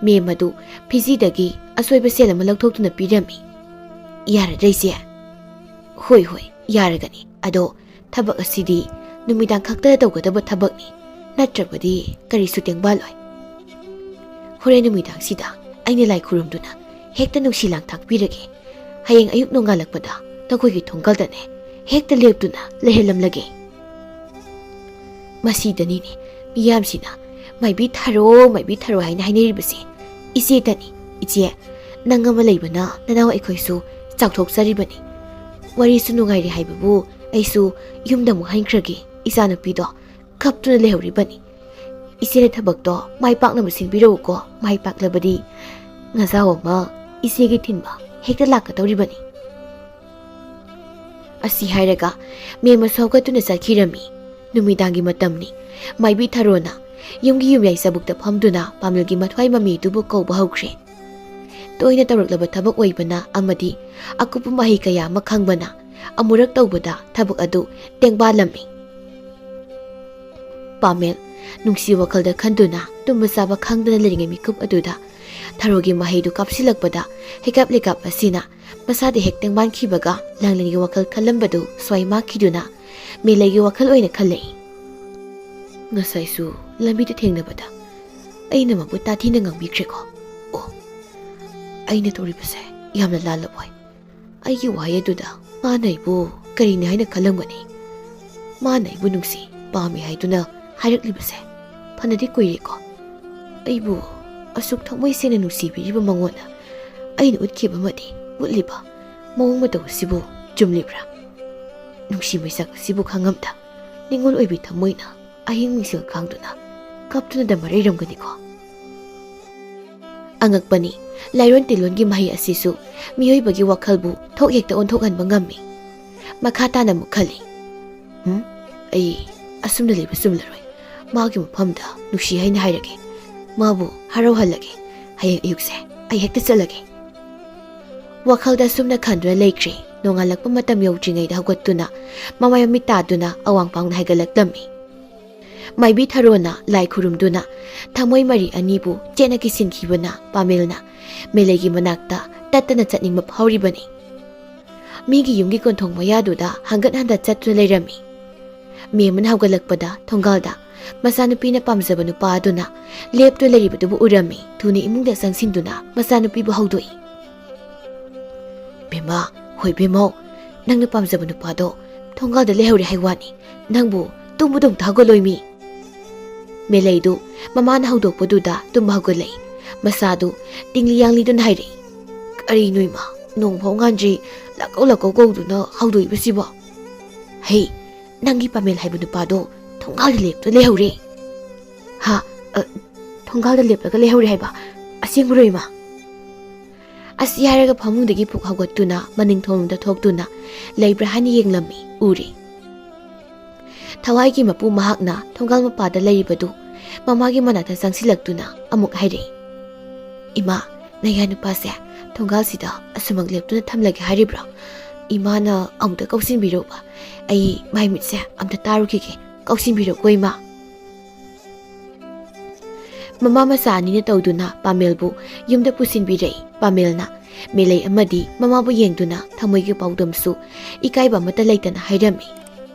ꯃꯦꯝ ꯑꯗꯨ ꯐꯤꯖꯤꯗꯒꯤ ꯑꯁꯣꯏꯕ ꯁꯦꯜ ꯑꯃ ꯂꯧꯊꯣꯛꯇꯨꯅ ꯄꯤꯔꯝꯃꯤ꯫ "ꯌꯥꯔꯗ꯭ꯔꯥ ꯏꯆꯦ?" "ꯍꯣꯏ, ꯍꯣꯏ, ꯌꯥꯔꯒꯅꯤ꯫ ꯑꯗꯣ ꯊꯕꯛ ꯑꯁꯤꯗꯤ ꯅꯨꯃꯤꯗꯥꯡ ꯈꯛꯇꯗ ꯇꯧꯒꯗꯕ ꯊꯕꯛꯅꯤ, ꯅꯠꯇ꯭ꯔꯕꯗꯤ ꯀꯔꯤꯁꯨ ꯇꯦꯡꯕꯥꯜꯂꯣꯏ꯫ ꯍꯣꯔꯦꯟ ꯅꯨꯃꯤꯗꯥꯡꯁꯤꯗ ꯑꯩꯅ ꯂꯥꯏ ꯈꯨꯔꯨꯝꯗꯨꯅ ꯍꯦꯛꯇ ꯅꯨꯡꯁꯤ ꯂꯥꯡ ꯊꯥꯛꯄꯤꯔꯒꯦ꯫ ꯍꯌꯦꯡ ꯑꯌꯨꯛ ꯅꯣꯡꯉꯥꯜꯂꯛꯄꯗ ꯅꯈꯣꯏꯒꯤ ꯊꯣꯡꯒꯜꯗꯅꯦ ꯍꯦꯛꯇ ꯂꯦꯞꯇꯨꯅ ꯂꯩꯍꯜꯂꯝꯂꯒꯦ꯫" ꯃꯁꯤꯗꯅꯤꯅꯦ ꯃꯤꯌꯥꯝꯁꯤꯅ "ꯃꯥꯏꯕꯤ ꯊꯥꯔꯣ, ꯃꯥꯏꯕꯤ ꯊꯥꯔꯣ" ꯍꯥꯏꯅ ꯍꯥꯏꯅꯔꯤꯕꯁꯦ꯫ "ꯏꯆꯦꯇꯅꯤ, ꯏꯆꯦ, ꯅꯪ ꯑꯃ ꯂꯩꯕꯅ ꯅꯅꯥꯎ ꯑꯩꯈꯣꯏꯁꯨ ꯆꯥꯎꯊꯣꯛꯆꯔꯤꯕꯅꯤ꯫ ꯋꯥꯔꯤꯁꯨ ꯅꯨꯡꯉꯥꯏꯔꯤ ꯍꯥꯏꯕꯕꯨ ꯑꯩꯁꯨ ꯌꯨꯝꯗ ꯑꯃꯨꯛ ꯍꯟꯈ꯭ꯔꯒꯦ꯫ ꯏꯆꯥꯅꯨꯄꯤꯗꯣ ꯀꯞꯇꯨꯅ ꯂꯩꯍꯧꯔꯤꯕꯅꯤ꯫ ꯏꯆꯦꯅ ꯊꯕꯛꯇꯣ ꯃꯥꯏ ꯄꯥꯛꯅꯕ ꯁꯤꯟꯕꯤꯔꯛꯎꯀꯣ꯫ ꯃꯥꯏ ꯄꯥꯛꯂꯕꯗꯤ ꯉꯖꯥꯎ ꯑꯃ ꯏꯆꯦꯒꯤ ꯊꯤꯟꯕ ꯍꯦꯛꯇ ꯂꯥꯛꯀꯗꯧꯔꯤꯕꯅꯤ꯫" ꯑꯁꯤ ꯍꯥꯏꯔꯒ ꯃꯦꯝ ꯑꯁꯨ ꯍꯧꯒꯠꯇꯨꯅ ꯆꯠꯈꯤꯔꯝꯃꯤ꯫ ꯅꯨꯃꯤꯗꯥꯡꯒꯤ ꯃꯇꯝꯅꯤ꯫ ꯃꯥꯏꯕꯤ ꯊꯔꯣꯅ ꯌꯨꯝꯒꯤ ꯌꯨꯝꯌꯥꯏ ꯆꯕꯨꯛꯇ ꯐꯝꯗꯨꯅ ꯄꯥꯃꯦꯜꯒꯤ ꯃꯊ꯭ꯋꯥꯏ ꯃꯃꯤꯗꯨꯕꯨ ꯀꯧꯕ ꯍꯧꯈ꯭ꯔꯦ꯫ ꯇꯣꯏꯅ ꯇꯧꯔꯛꯂꯕ ꯊꯕꯛ ꯑꯣꯏꯕꯅ ꯑꯃꯗꯤ ꯑꯀꯨꯞꯄ ꯃꯍꯩ ꯀꯌꯥ ꯑꯃ ꯈꯪꯕꯅ ꯑꯃꯨꯔꯛ ꯇꯧꯕꯗ ꯊꯕꯛ ꯑꯗꯨ ꯇꯦꯡꯕꯥꯜꯂꯝꯃꯤ꯫ ꯄꯥꯃꯦꯜ, ꯅꯨꯡꯁꯤ ꯋꯥꯈꯜꯗ ꯈꯟꯗꯨꯅ ꯇꯨꯝꯕ ꯆꯥꯕ ꯈꯪꯗꯅ ꯂꯩꯔꯤꯉꯩ ꯃꯤꯀꯨꯞ ꯑꯗꯨꯗ ꯊꯔꯣꯒꯤ ꯃꯍꯩꯗꯨ ꯀꯥꯞꯁꯤꯜꯂꯛꯄꯗ ꯍꯩꯀꯥꯞ ꯂꯩꯀꯥꯞ ꯑꯁꯤꯅ ꯃꯁꯥꯗ ꯍꯦꯛ ꯇꯦꯡꯕꯥꯟꯈꯤꯕꯒ ꯂꯥꯡꯂꯦꯟꯒꯤ ꯋꯥꯈꯜ ꯈꯜꯂꯝꯕꯗꯨ ꯁ꯭ꯋꯥꯏ ꯃꯥꯡꯈꯤꯗꯨꯅ ꯃꯦꯂꯩꯒꯤ ꯋꯥꯈꯜ ꯑꯣꯏꯅ ꯈꯜꯂꯛꯏ꯫ ꯉꯁꯥꯏꯁꯨ ꯂꯝꯕꯤꯗ ꯊꯦꯡꯅꯕꯗ ꯑꯩꯅ ꯃꯕꯨ ꯇꯥꯊꯤꯅ ꯉꯥꯡꯕꯤꯈ꯭ꯔꯦꯀꯣ꯫ ꯑꯣ, ꯑꯩꯅ ꯇꯧꯔꯤꯕꯁꯦ ꯌꯥꯝꯅ ꯂꯥꯜꯂꯕꯣꯏ꯫ ꯑꯩꯒꯤ ꯋꯥꯍꯩ ꯑꯗꯨꯗ ꯃꯥꯅ ꯑꯩꯕꯨ ꯀꯔꯤꯅꯤ ꯍꯥꯏꯅ ꯈꯜꯂꯝꯒꯅꯤ? ꯃꯥꯅ ꯑꯩꯕꯨ ꯅꯨꯡꯁꯤ, ꯄꯥꯝꯃꯤ ꯍꯥꯏꯗꯨꯅ ꯍꯥꯏꯔꯛꯂꯤꯕꯁꯦ ꯐꯅꯗꯤ ꯀꯨꯏꯔꯦꯀꯣ꯫ ꯑꯩꯕꯨ ꯑꯁꯨꯛ ꯊꯃꯣꯏ ꯁꯦꯡꯅ ꯅꯨꯡꯁꯤꯕꯤꯔꯤꯕ ꯃꯉꯣꯟꯗ ꯑꯩꯅ ꯎꯠꯈꯤꯕ ꯑꯃꯗꯤ ꯎꯠꯂꯤꯕ ꯃꯑꯣꯡ ꯃꯇꯧ ꯑꯁꯤꯕꯨ ꯆꯨꯝꯂꯤꯕ꯭ꯔꯥ? ꯅꯨꯡꯁꯤ ꯃꯩꯁꯥꯛ ꯑꯁꯤꯕꯨ ꯈꯪꯉꯝꯗ ꯅꯤꯡꯉꯣꯜ ꯑꯣꯏꯕꯤ ꯊꯃꯣꯏꯅ ꯑꯍꯤꯡ ꯃꯤꯡꯁꯦꯜ ꯈꯥꯡꯗꯨꯅ ꯀꯞꯇꯨꯅꯗ ꯃꯔꯩꯔꯝꯒꯅꯤꯀꯣ꯫ ꯑꯉꯛꯄꯅꯤ, ꯂꯥꯏꯔꯣꯟ ꯇꯤꯜꯂꯣꯟꯒꯤ ꯃꯍꯩ ꯑꯁꯤꯁꯨ ꯃꯤꯑꯣꯏꯕꯒꯤ ꯋꯥꯈꯜꯕꯨ ꯊꯣꯛ ꯍꯦꯛꯇ ꯑꯣꯟꯊꯣꯛꯍꯟꯕ ꯉꯝꯃꯤ꯫ ꯃꯈꯥ ꯇꯥꯅ ꯑꯃꯨꯛ ꯈꯜꯂꯤ, "ꯎꯝ, ꯑꯩ ꯑꯁꯨꯝꯅ ꯂꯩꯕ ꯆꯨꯝꯂꯔꯣꯏ꯫ ꯃꯥꯒꯤ ꯃꯐꯝꯗ ꯅꯨꯡꯁꯤ ꯍꯥꯏꯅ ꯍꯥꯏꯔꯒꯦ꯫ ꯃꯥꯕꯨ ꯍꯔꯥꯎꯍꯜꯂꯒꯦ꯫ ꯍꯌꯦꯡ ꯑꯌꯨꯛꯁꯦ ꯑꯩ ꯍꯦꯛꯇ ꯆꯠꯂꯒꯦ"꯫ ꯋꯥꯈꯜꯗ ꯑꯁꯨꯝꯅ ꯈꯟꯗꯨꯅ ꯂꯩꯈ꯭ꯔꯦ꯫ ꯅꯣꯡꯉꯥꯜꯂꯛꯄ ꯃꯇꯝ ꯌꯧꯗ꯭ꯔꯤꯉꯩꯗ ꯍꯧꯒꯠꯇꯨꯅ ꯃꯃꯥꯏ ꯃꯃꯤꯠ ꯇꯥꯗꯨꯅ ꯑꯋꯥꯡ ꯄꯥꯡꯅ ꯍꯥꯏꯒꯠꯂꯛꯂꯝꯃꯤ꯫ ꯃꯥꯏꯕꯤ ꯊꯔꯣꯅ ꯂꯥꯏ ꯈꯨꯔꯨꯝꯗꯨꯅ ꯊꯃꯣꯏ ꯃꯔꯤ ꯑꯅꯤꯕꯨ ꯆꯦꯠꯅ ꯀꯤꯁꯤꯟꯈꯤꯕꯅ ꯄꯥꯃꯦꯜꯅ ꯃꯦꯂꯩꯒꯤ ꯃꯅꯥꯛꯇ ꯇꯠꯇꯅ ꯆꯠꯅꯤꯡꯕ ꯐꯥꯎꯔꯤꯕꯅꯤ꯫ ꯃꯤꯒꯤ ꯌꯨꯝꯒꯤ ꯀꯣꯟꯊꯣꯡ ꯃꯌꯥꯗꯨꯗ ꯍꯪꯒꯠ ꯍꯟꯗ ꯆꯠꯇꯨꯅ ꯂꯩꯔꯝꯃꯤ꯫ ꯃꯦꯝꯃꯅ ꯍꯧꯒꯠꯂꯛꯄꯗ ꯊꯣꯡꯒꯥꯜꯗ ꯃꯆꯥꯅꯨꯄꯤꯅ ꯄꯥꯝꯖꯕ ꯅꯨꯄꯥ ꯑꯗꯨꯅ ꯂꯦꯞꯇꯨꯅ ꯂꯩꯔꯤꯕꯗꯨꯕꯨ ꯎꯔꯝꯃꯤ꯫ ꯊꯨꯅ ꯏꯃꯨꯡꯗ ꯆꯪꯁꯤꯟꯗꯨꯅ ꯃꯆꯥꯅꯨꯄꯤꯕꯨ ꯍꯧꯗꯣꯛꯏ꯫ "ꯕꯦꯝꯃ, ꯍꯣꯏ ꯕꯦꯝꯃꯧ, ꯅꯪꯅ ꯄꯥꯝꯖꯕ ꯅꯨꯄꯥꯗꯣ ꯊꯣꯡꯒꯥꯜꯗ ꯂꯩꯍꯧꯔꯦ ꯍꯥꯏ ꯋꯥꯅꯤ꯫ ꯅꯪꯕꯨ ꯇꯨꯝꯕꯗꯧ ꯊꯥꯒꯠꯂꯣꯏ ꯃꯤ"꯫ ꯃꯦꯂꯩꯗꯨ ꯃꯃꯥꯅ ꯍꯧꯗꯣꯛꯄꯗꯨꯗ ꯇꯨꯝꯕ ꯍꯧꯒꯠꯂꯛꯏ꯫ ꯃꯁꯥꯗꯨ ꯇꯤꯡꯂꯤ ꯌꯥꯡꯂꯤꯗꯨꯅ ꯍꯥꯏꯔꯛꯏ, "ꯀꯔꯤꯅꯣ ꯏꯃꯥ, ꯅꯣꯡ ꯐꯥꯎ ꯉꯥꯟꯗ꯭ꯔꯤ ꯂꯥꯛꯀꯧ ꯂꯥꯛꯀꯧ ꯀꯧꯗꯨꯅ ꯍꯧꯗꯣꯛꯏꯕꯁꯤꯕꯣ?" "ꯍꯩ, ꯅꯪꯒꯤ ꯄꯥꯃꯦꯜ ꯍꯥꯏꯕ ꯅꯨꯄꯥꯗꯣ ꯊꯣꯡꯒꯥꯜꯗ ꯂꯦꯞꯇꯨꯅ ꯂꯩꯍꯧꯔꯦ"꯫ "ꯍꯥ? ꯑ, ꯊꯣꯡꯒꯥꯜꯗ ꯂꯦꯞꯂꯒ ꯂꯩꯍꯧꯔꯦ ꯍꯥꯏꯕ? ꯑꯁꯦꯡꯕꯔꯣ ꯏꯃꯥ?" ꯑꯁꯤ ꯍꯥꯏꯔꯒ ꯐꯃꯨꯡꯗꯒꯤ ꯐꯨꯛ ꯍꯧꯒꯠꯇꯨꯅ ꯃꯅꯤꯡ ꯊꯣꯡꯗ ꯊꯣꯛꯇꯨꯅ ꯂꯩꯕ꯭ꯔꯥ ꯍꯥꯏꯅ ꯌꯦꯡꯂꯝꯃꯤ꯫ ꯎꯔꯦ꯫ ꯊꯋꯥꯏꯒꯤ ꯃꯄꯨ ꯃꯍꯥꯛꯅ ꯊꯣꯡꯒꯥꯜ ꯃꯄꯥꯗ ꯂꯩꯔꯤꯕꯗꯨ ꯃꯃꯥꯒꯤ ꯃꯅꯥꯛꯇ ꯆꯪꯁꯤꯜꯂꯛꯇꯨꯅ ꯑꯃꯨꯛ ꯍꯥꯏꯔꯛꯏ, "ꯏꯃꯥ, ꯅꯌꯥ ꯅꯨꯄꯥꯁꯦ ꯊꯣꯡꯒꯥꯜꯁꯤꯗ ꯑꯁꯨꯃꯛ ꯂꯦꯞꯇꯨꯅ ꯊꯝꯂꯒꯦ ꯍꯥꯏꯔꯤꯕ꯭ꯔꯣ? "ꯏꯃꯥꯅ ꯑꯃꯨꯛꯇ ꯀꯧꯁꯤꯟꯕꯤꯔꯛꯎꯕ, ꯑꯩ ꯃꯥꯏ ꯃꯤꯠꯁꯦ ꯑꯝꯇ ꯇꯥꯔꯨꯈꯤꯒꯦ, ꯀꯧꯁꯤꯟꯕꯤꯔꯛꯎꯀꯣ ꯏꯃꯥ"꯫ ꯃꯃꯥ ꯃꯆꯥ ꯑꯅꯤꯅ ꯇꯧꯗꯨꯅ ꯄꯥꯃꯦꯜꯕꯨ ꯌꯨꯝꯗ ꯄꯨꯁꯤꯟꯕꯤꯔꯛꯏ꯫ ꯄꯥꯃꯦꯜꯅ ꯃꯦꯂꯩ ꯑꯃꯗꯤ ꯃꯃꯥꯕꯨ ꯌꯦꯡꯗꯨꯅ ꯊꯃꯣꯏꯒꯤ ꯄꯥꯎꯗꯝꯁꯨ ꯏꯀꯥꯏꯕ ꯑꯃꯠꯇ ꯂꯩꯇꯅ ꯍꯥꯏꯔꯝꯃꯤ꯫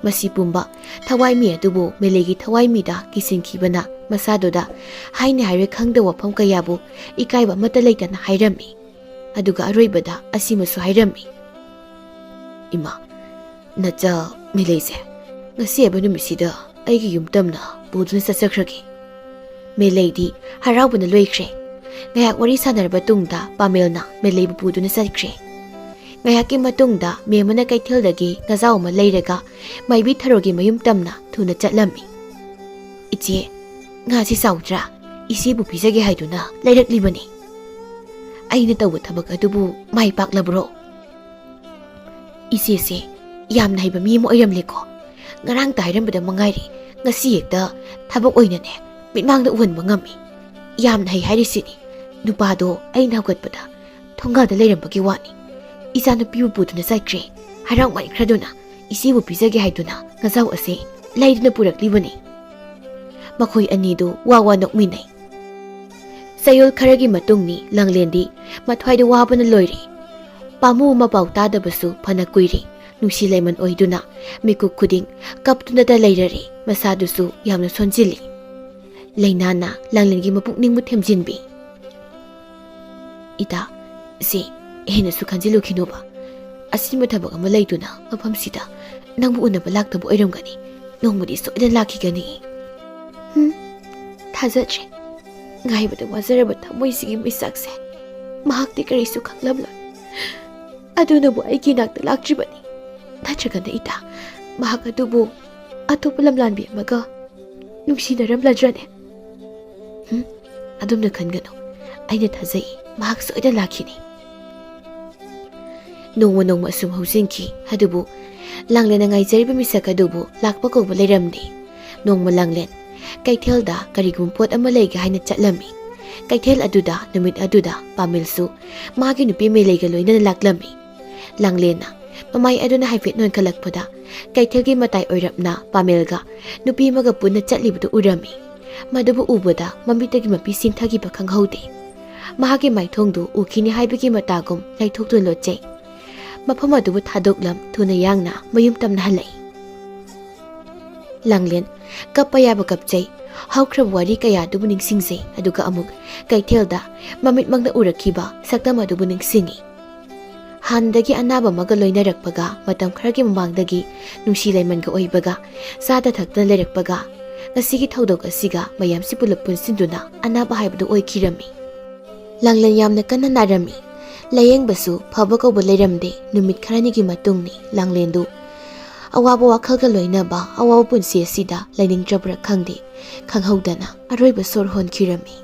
ꯃꯁꯤ ꯄꯨꯝꯕ ꯊꯋꯥꯏ ꯃꯤ ꯑꯗꯨꯕꯨ ꯃꯦꯂꯩꯒꯤ ꯊꯋꯥꯏ ꯃꯤꯗ ꯀꯤꯁꯤꯟꯈꯤꯕꯅ ꯃꯁꯥꯗꯨꯗ ꯍꯥꯏꯅ ꯍꯥꯏꯔꯣꯏ ꯈꯪꯗꯕ ꯋꯥꯐꯝ ꯀꯌꯥꯕꯨ ꯏꯀꯥꯏꯕ ꯑꯃꯠꯇ ꯂꯩꯇꯅ ꯍꯥꯏꯔꯝꯃꯤ꯫ ꯑꯗꯨꯒ ꯑꯔꯣꯏꯕꯗ ꯑꯁꯤꯃꯁꯨ ꯍꯥꯏꯔꯝꯃꯤ, "ꯏꯃꯥ, ꯅꯆꯥ ꯃꯦꯂꯩꯁꯦ ꯉꯁꯤ ꯍꯥꯏꯕ ꯅꯨꯃꯤꯠꯁꯤꯗ ꯑꯩꯒꯤ ꯌꯨꯝ ꯇꯝꯅ ꯄꯨꯗꯨꯅ ꯆꯠꯆꯈ꯭ꯔꯒꯦ"꯫ ꯃꯦꯂꯩꯗꯤ ꯍꯔꯥꯎꯕꯅ ꯂꯣꯏꯈ꯭ꯔꯦ꯫ ꯉꯥꯏꯍꯥꯛ ꯋꯥꯔꯤ ꯁꯥꯟꯅꯔꯕ ꯇꯨꯡꯗ ꯄꯥꯃꯦꯜꯅ ꯃꯦꯂꯩꯕꯨ ꯄꯨꯗꯨꯅ ꯆꯠꯈ꯭ꯔꯦ꯫ ꯉꯥꯏꯍꯥꯛꯀꯤ ꯃꯇꯨꯡꯗ ꯃꯦꯝ ꯑꯃꯅ ꯀꯩꯊꯦꯜꯗꯒꯤ ꯉꯥꯖꯥꯎ ꯑꯃ ꯂꯩꯔꯒ ꯃꯥꯏꯕꯤ ꯊꯔꯣꯒꯤ ꯃꯌꯨꯝ ꯇꯝꯅ ꯊꯨꯅ ꯆꯠꯂꯝꯃꯤ꯫ "ꯏꯆꯦ, ꯉꯥꯁꯤ ꯆꯥꯎꯗ꯭ꯔꯥ? ꯏꯆꯦꯕꯨ ꯄꯤꯖꯒꯦ ꯍꯥꯏꯗꯨꯅ ꯂꯩꯔꯛꯂꯤꯕꯅꯤ꯫ ꯑꯩꯅ ꯇꯧꯕ ꯊꯕꯛ ꯑꯗꯨꯕꯨ ꯃꯥꯏ ꯄꯥꯛꯂꯕ꯭ꯔꯣ?" "ꯏꯆꯦꯁꯦ ꯌꯥꯝꯅ ꯍꯩꯕ ꯃꯤ ꯑꯃ ꯑꯣꯏꯔꯝꯂꯦꯀꯣ꯫ ꯉꯔꯥꯡꯇ ꯍꯥꯏꯔꯝꯕꯗ ꯃꯉꯥꯏꯔꯦ, ꯉꯁꯤ ꯍꯦꯛꯇ ꯊꯕꯛ ꯑꯣꯏꯅꯅꯦ ꯃꯤꯠꯃꯥꯡꯗ ꯎꯍꯟꯕ ꯉꯝꯃꯤ꯫ ꯌꯥꯝꯅ ꯍꯩ ꯍꯥꯏꯔꯤꯁꯤꯅꯤ꯫ ꯅꯨꯄꯥꯗꯣ ꯑꯩꯅ ꯍꯧꯒꯠꯄꯗ ꯊꯣꯡꯒꯥꯜꯗ ꯂꯩꯔꯝꯕꯒꯤ ꯋꯥꯅꯤ꯫ ꯏꯆꯥꯅꯨꯄꯤꯕꯨ ꯄꯨꯗꯨꯅ ꯆꯠꯈ꯭ꯔꯦ꯫ ꯍꯔꯥꯎꯃꯟꯈ꯭ꯔꯗꯨꯅ ꯏꯆꯦꯕꯨ ꯄꯤꯖꯒꯦ ꯍꯥꯏꯗꯨꯅ ꯉꯥꯖꯥꯎ ꯑꯁꯦ ꯂꯩꯗꯨꯅ ꯄꯨꯔꯛꯂꯤꯕꯅꯤ"꯫ ꯃꯈꯣꯏ ꯑꯅꯤꯗꯨ ꯋꯥ ꯋꯥ ꯅꯣꯛꯃꯤꯟꯅꯩ꯫ ꯆꯌꯣꯜ ꯈꯔꯒꯤ ꯃꯇꯨꯡꯅꯤ꯫ ꯂꯥꯡꯂꯦꯟꯗꯤ ꯃꯊ꯭ꯋꯥꯏꯗ ꯋꯥꯕꯅ ꯂꯣꯏꯔꯦ꯫ ꯄꯥꯃꯨ ꯃꯄꯥꯎ ꯇꯥꯗꯕꯁꯨ ꯐꯅ ꯀꯨꯏꯔꯦ꯫ ꯅꯨꯡꯁꯤ ꯂꯩꯃꯟ ꯑꯣꯏꯗꯨꯅ ꯃꯤꯀꯨꯞ ꯈꯨꯗꯤꯡ ꯀꯞꯇꯨꯅꯇ ꯂꯩꯔꯔꯦ꯫ ꯃꯁꯥꯗꯨꯁꯨ ꯌꯥꯝꯅ ꯁꯣꯟꯖꯤꯜꯂꯤ꯫ ꯂꯩꯅꯥꯅ ꯂꯥꯡꯂꯦꯟꯒꯤ ꯃꯄꯨꯛꯅꯤꯡꯕꯨ ꯊꯦꯝꯖꯤꯟꯕꯤ꯫ "ꯏꯇꯥ, ꯁꯦ, ꯍꯦꯟꯅꯁꯨ ꯈꯟꯖꯤꯜꯂꯨꯈꯤꯅꯣꯕ꯫ ꯑꯁꯤꯟꯕ ꯊꯕꯛ ꯑꯃ ꯂꯩꯗꯨꯅ ꯃꯐꯝꯁꯤꯗ ꯅꯪꯕꯨ ꯎꯅꯕ ꯂꯥꯛꯇꯕ ꯑꯣꯏꯔꯝꯒꯅꯤ꯫ ꯅꯣꯡꯃꯗꯤ ꯁꯣꯏꯗꯅ ꯂꯥꯛꯈꯤꯒꯅꯤ"꯫ "ꯍꯨꯝ, ꯊꯥꯖꯗ꯭ꯔꯦ꯫ ꯉꯥꯏꯕꯗ ꯋꯥꯖꯔꯕ ꯊꯃꯣꯏꯁꯤꯒꯤ ꯃꯩꯁꯥꯛꯁꯦ ꯃꯍꯥꯛꯇꯤ ꯀꯔꯤꯁꯨ ꯈꯪꯂꯝꯂꯣꯏ꯫ ꯑꯗꯨꯅꯕꯨ ꯑꯩꯒꯤ ꯏꯅꯥꯛꯇ ꯂꯥꯛꯇ꯭ꯔꯤꯕꯅꯤ꯫ ꯅꯠꯇ꯭ꯔꯒꯅ ꯏꯇꯥ, ꯃꯍꯥꯛ ꯑꯗꯨꯕꯨ ꯑꯇꯣꯞꯄ ꯂꯝꯂꯥꯟꯕꯤ ꯑꯃꯒ ꯅꯨꯡꯁꯤꯅꯔꯝꯂꯗ꯭ꯔꯅꯦ?" "ꯍꯨꯝ, ꯑꯗꯨꯝꯅ ꯈꯟꯒꯅꯨ꯫ ꯑꯩꯅ ꯊꯥꯖꯩ, ꯃꯍꯥꯛ ꯁꯣꯏꯗꯅ ꯂꯥꯛꯈꯤꯅꯤ"꯫ ꯅꯣꯡꯃ ꯅꯣꯡꯃ ꯑꯁꯨꯝ ꯍꯧꯖꯤꯟꯈꯤ꯫ ꯑꯗꯨꯕꯨ ꯂꯥꯡꯂꯦꯟꯅ ꯉꯥꯏꯖꯔꯤꯕ ꯃꯤꯁꯛ ꯑꯗꯨꯕꯨ ꯂꯥꯛꯄ ꯀꯧꯕ ꯂꯩꯔꯝꯗꯦ꯫ ꯅꯣꯡꯃ ꯂꯥꯡꯂꯦꯟ ꯀꯩꯊꯦꯜꯗ ꯀꯔꯤꯒꯨꯝꯕ ꯄꯣꯠ ꯑꯃ ꯂꯩꯒꯦ ꯍꯥꯏꯅ ꯆꯠꯂꯝꯃꯤ꯫ ꯀꯩꯊꯦꯜ ꯑꯗꯨꯗ ꯅꯨꯃꯤꯠ ꯑꯗꯨꯗ ꯄꯥꯃꯦꯜꯁꯨ ꯃꯥꯒꯤ ꯅꯨꯄꯤ ꯃꯦꯂꯩꯒ ꯂꯣꯏꯅꯅ ꯂꯥꯛꯂꯝꯃꯤ꯫ ꯂꯥꯡꯂꯦꯟꯅ ꯃꯃꯥꯏ ꯑꯗꯨꯅ ꯍꯥꯏꯐꯦꯠ ꯅꯣꯟꯈꯠꯂꯛꯄꯗ ꯀꯩꯊꯦꯜꯒꯤ ꯃꯇꯥꯏ ꯑꯣꯏꯔꯞꯅ ꯄꯥꯃꯦꯜꯒ ꯅꯨꯄꯤ ꯑꯃꯒ ꯄꯨꯟꯅ ꯆꯠꯂꯤꯕꯗꯨ ꯎꯔꯝꯃꯤ꯫ ꯃꯗꯨꯕꯨ ꯎꯕꯗ ꯃꯃꯤꯠꯇꯒꯤ ꯃꯄꯤ ꯁꯤꯡꯊꯈꯤꯕ ꯈꯪꯍꯧꯗꯦ꯫ ꯃꯍꯥꯛꯀꯤ ꯃꯥꯏꯊꯣꯡꯗꯨ ꯎꯈꯤꯅꯤ ꯍꯥꯏꯕꯒꯤ ꯃꯇꯥꯒꯨꯝ ꯂꯩꯊꯣꯛꯇꯨꯅ ꯂꯣꯠꯆꯩ꯫ ꯃꯐꯝ ꯑꯗꯨꯕꯨ ꯊꯥꯗꯣꯛꯂꯝ ꯊꯨꯅ ꯌꯥꯡꯅ ꯃꯌꯨꯝ ꯇꯝꯅ ꯍꯜꯂꯛꯏ꯫ ꯂꯥꯡꯂꯦꯟ ꯀꯞꯄ ꯌꯥꯕ ꯀꯞꯆꯩ꯫ ꯍꯧꯈ꯭ꯔꯕ ꯋꯥꯔꯤ ꯀꯌꯥ ꯑꯗꯨꯕꯨ ꯅꯤꯡꯁꯤꯡꯖꯩ, ꯑꯗꯨꯒ ꯑꯃꯨꯛ ꯀꯩꯊꯦꯜꯗ ꯃꯃꯤꯠꯃꯛꯅ ꯎꯔꯛꯈꯤꯕ ꯁꯛꯇꯝ ꯑꯗꯨꯕꯨ ꯅꯤꯡꯁꯤꯡꯏ꯫ ꯍꯥꯟꯅꯗꯒꯤ ꯑꯅꯥꯕ ꯑꯃꯒ ꯂꯣꯏꯅꯔꯛꯄꯒ, ꯃꯇꯝ ꯈꯔꯒꯤ ꯃꯃꯥꯡꯗꯒꯤ ꯅꯨꯡꯁꯤ ꯂꯩꯃꯟꯒ ꯑꯣꯏꯕꯒ, ꯆꯥꯗ ꯊꯛꯇꯅ ꯂꯩꯔꯛꯄꯒ, ꯉꯁꯤꯒꯤ ꯊꯧꯗꯣꯛ ꯑꯁꯤꯒ ꯃꯌꯥꯝꯁꯤ ꯄꯨꯂꯞ ꯄꯨꯟꯁꯤꯟꯗꯨꯅ ꯑꯅꯥꯕ ꯍꯥꯏꯕꯗꯨ ꯑꯣꯏꯈꯤꯔꯝꯃꯤ꯫ ꯂꯥꯡꯂꯦꯟ ꯌꯥꯝꯅ ꯀꯟꯅ ꯅꯥꯔꯝꯃꯤ꯫ ꯂꯥꯌꯦꯡꯕꯁꯨ ꯐꯕ ꯀꯧꯕ ꯂꯩꯔꯝꯗꯦ꯫ ꯅꯨꯃꯤꯠ ꯈꯔꯅꯤꯒꯤ ꯃꯇꯨꯡꯅꯤ꯫ ꯂꯥꯡꯂꯦꯟꯗꯨ ꯑꯋꯥꯕ ꯋꯥꯈꯜꯒ ꯂꯣꯏꯅꯕ ꯑꯋꯥꯕ ꯄꯨꯟꯁꯤ ꯑꯁꯤꯗ ꯂꯩꯅꯤꯡꯗ꯭ꯔꯕ꯭ꯔꯥ ꯈꯪꯗꯦ, ꯈꯪꯍꯧꯗꯅ ꯑꯔꯣꯏꯕ ꯁꯣꯔ ꯍꯣꯟꯈꯤꯔꯝꯃꯤ꯫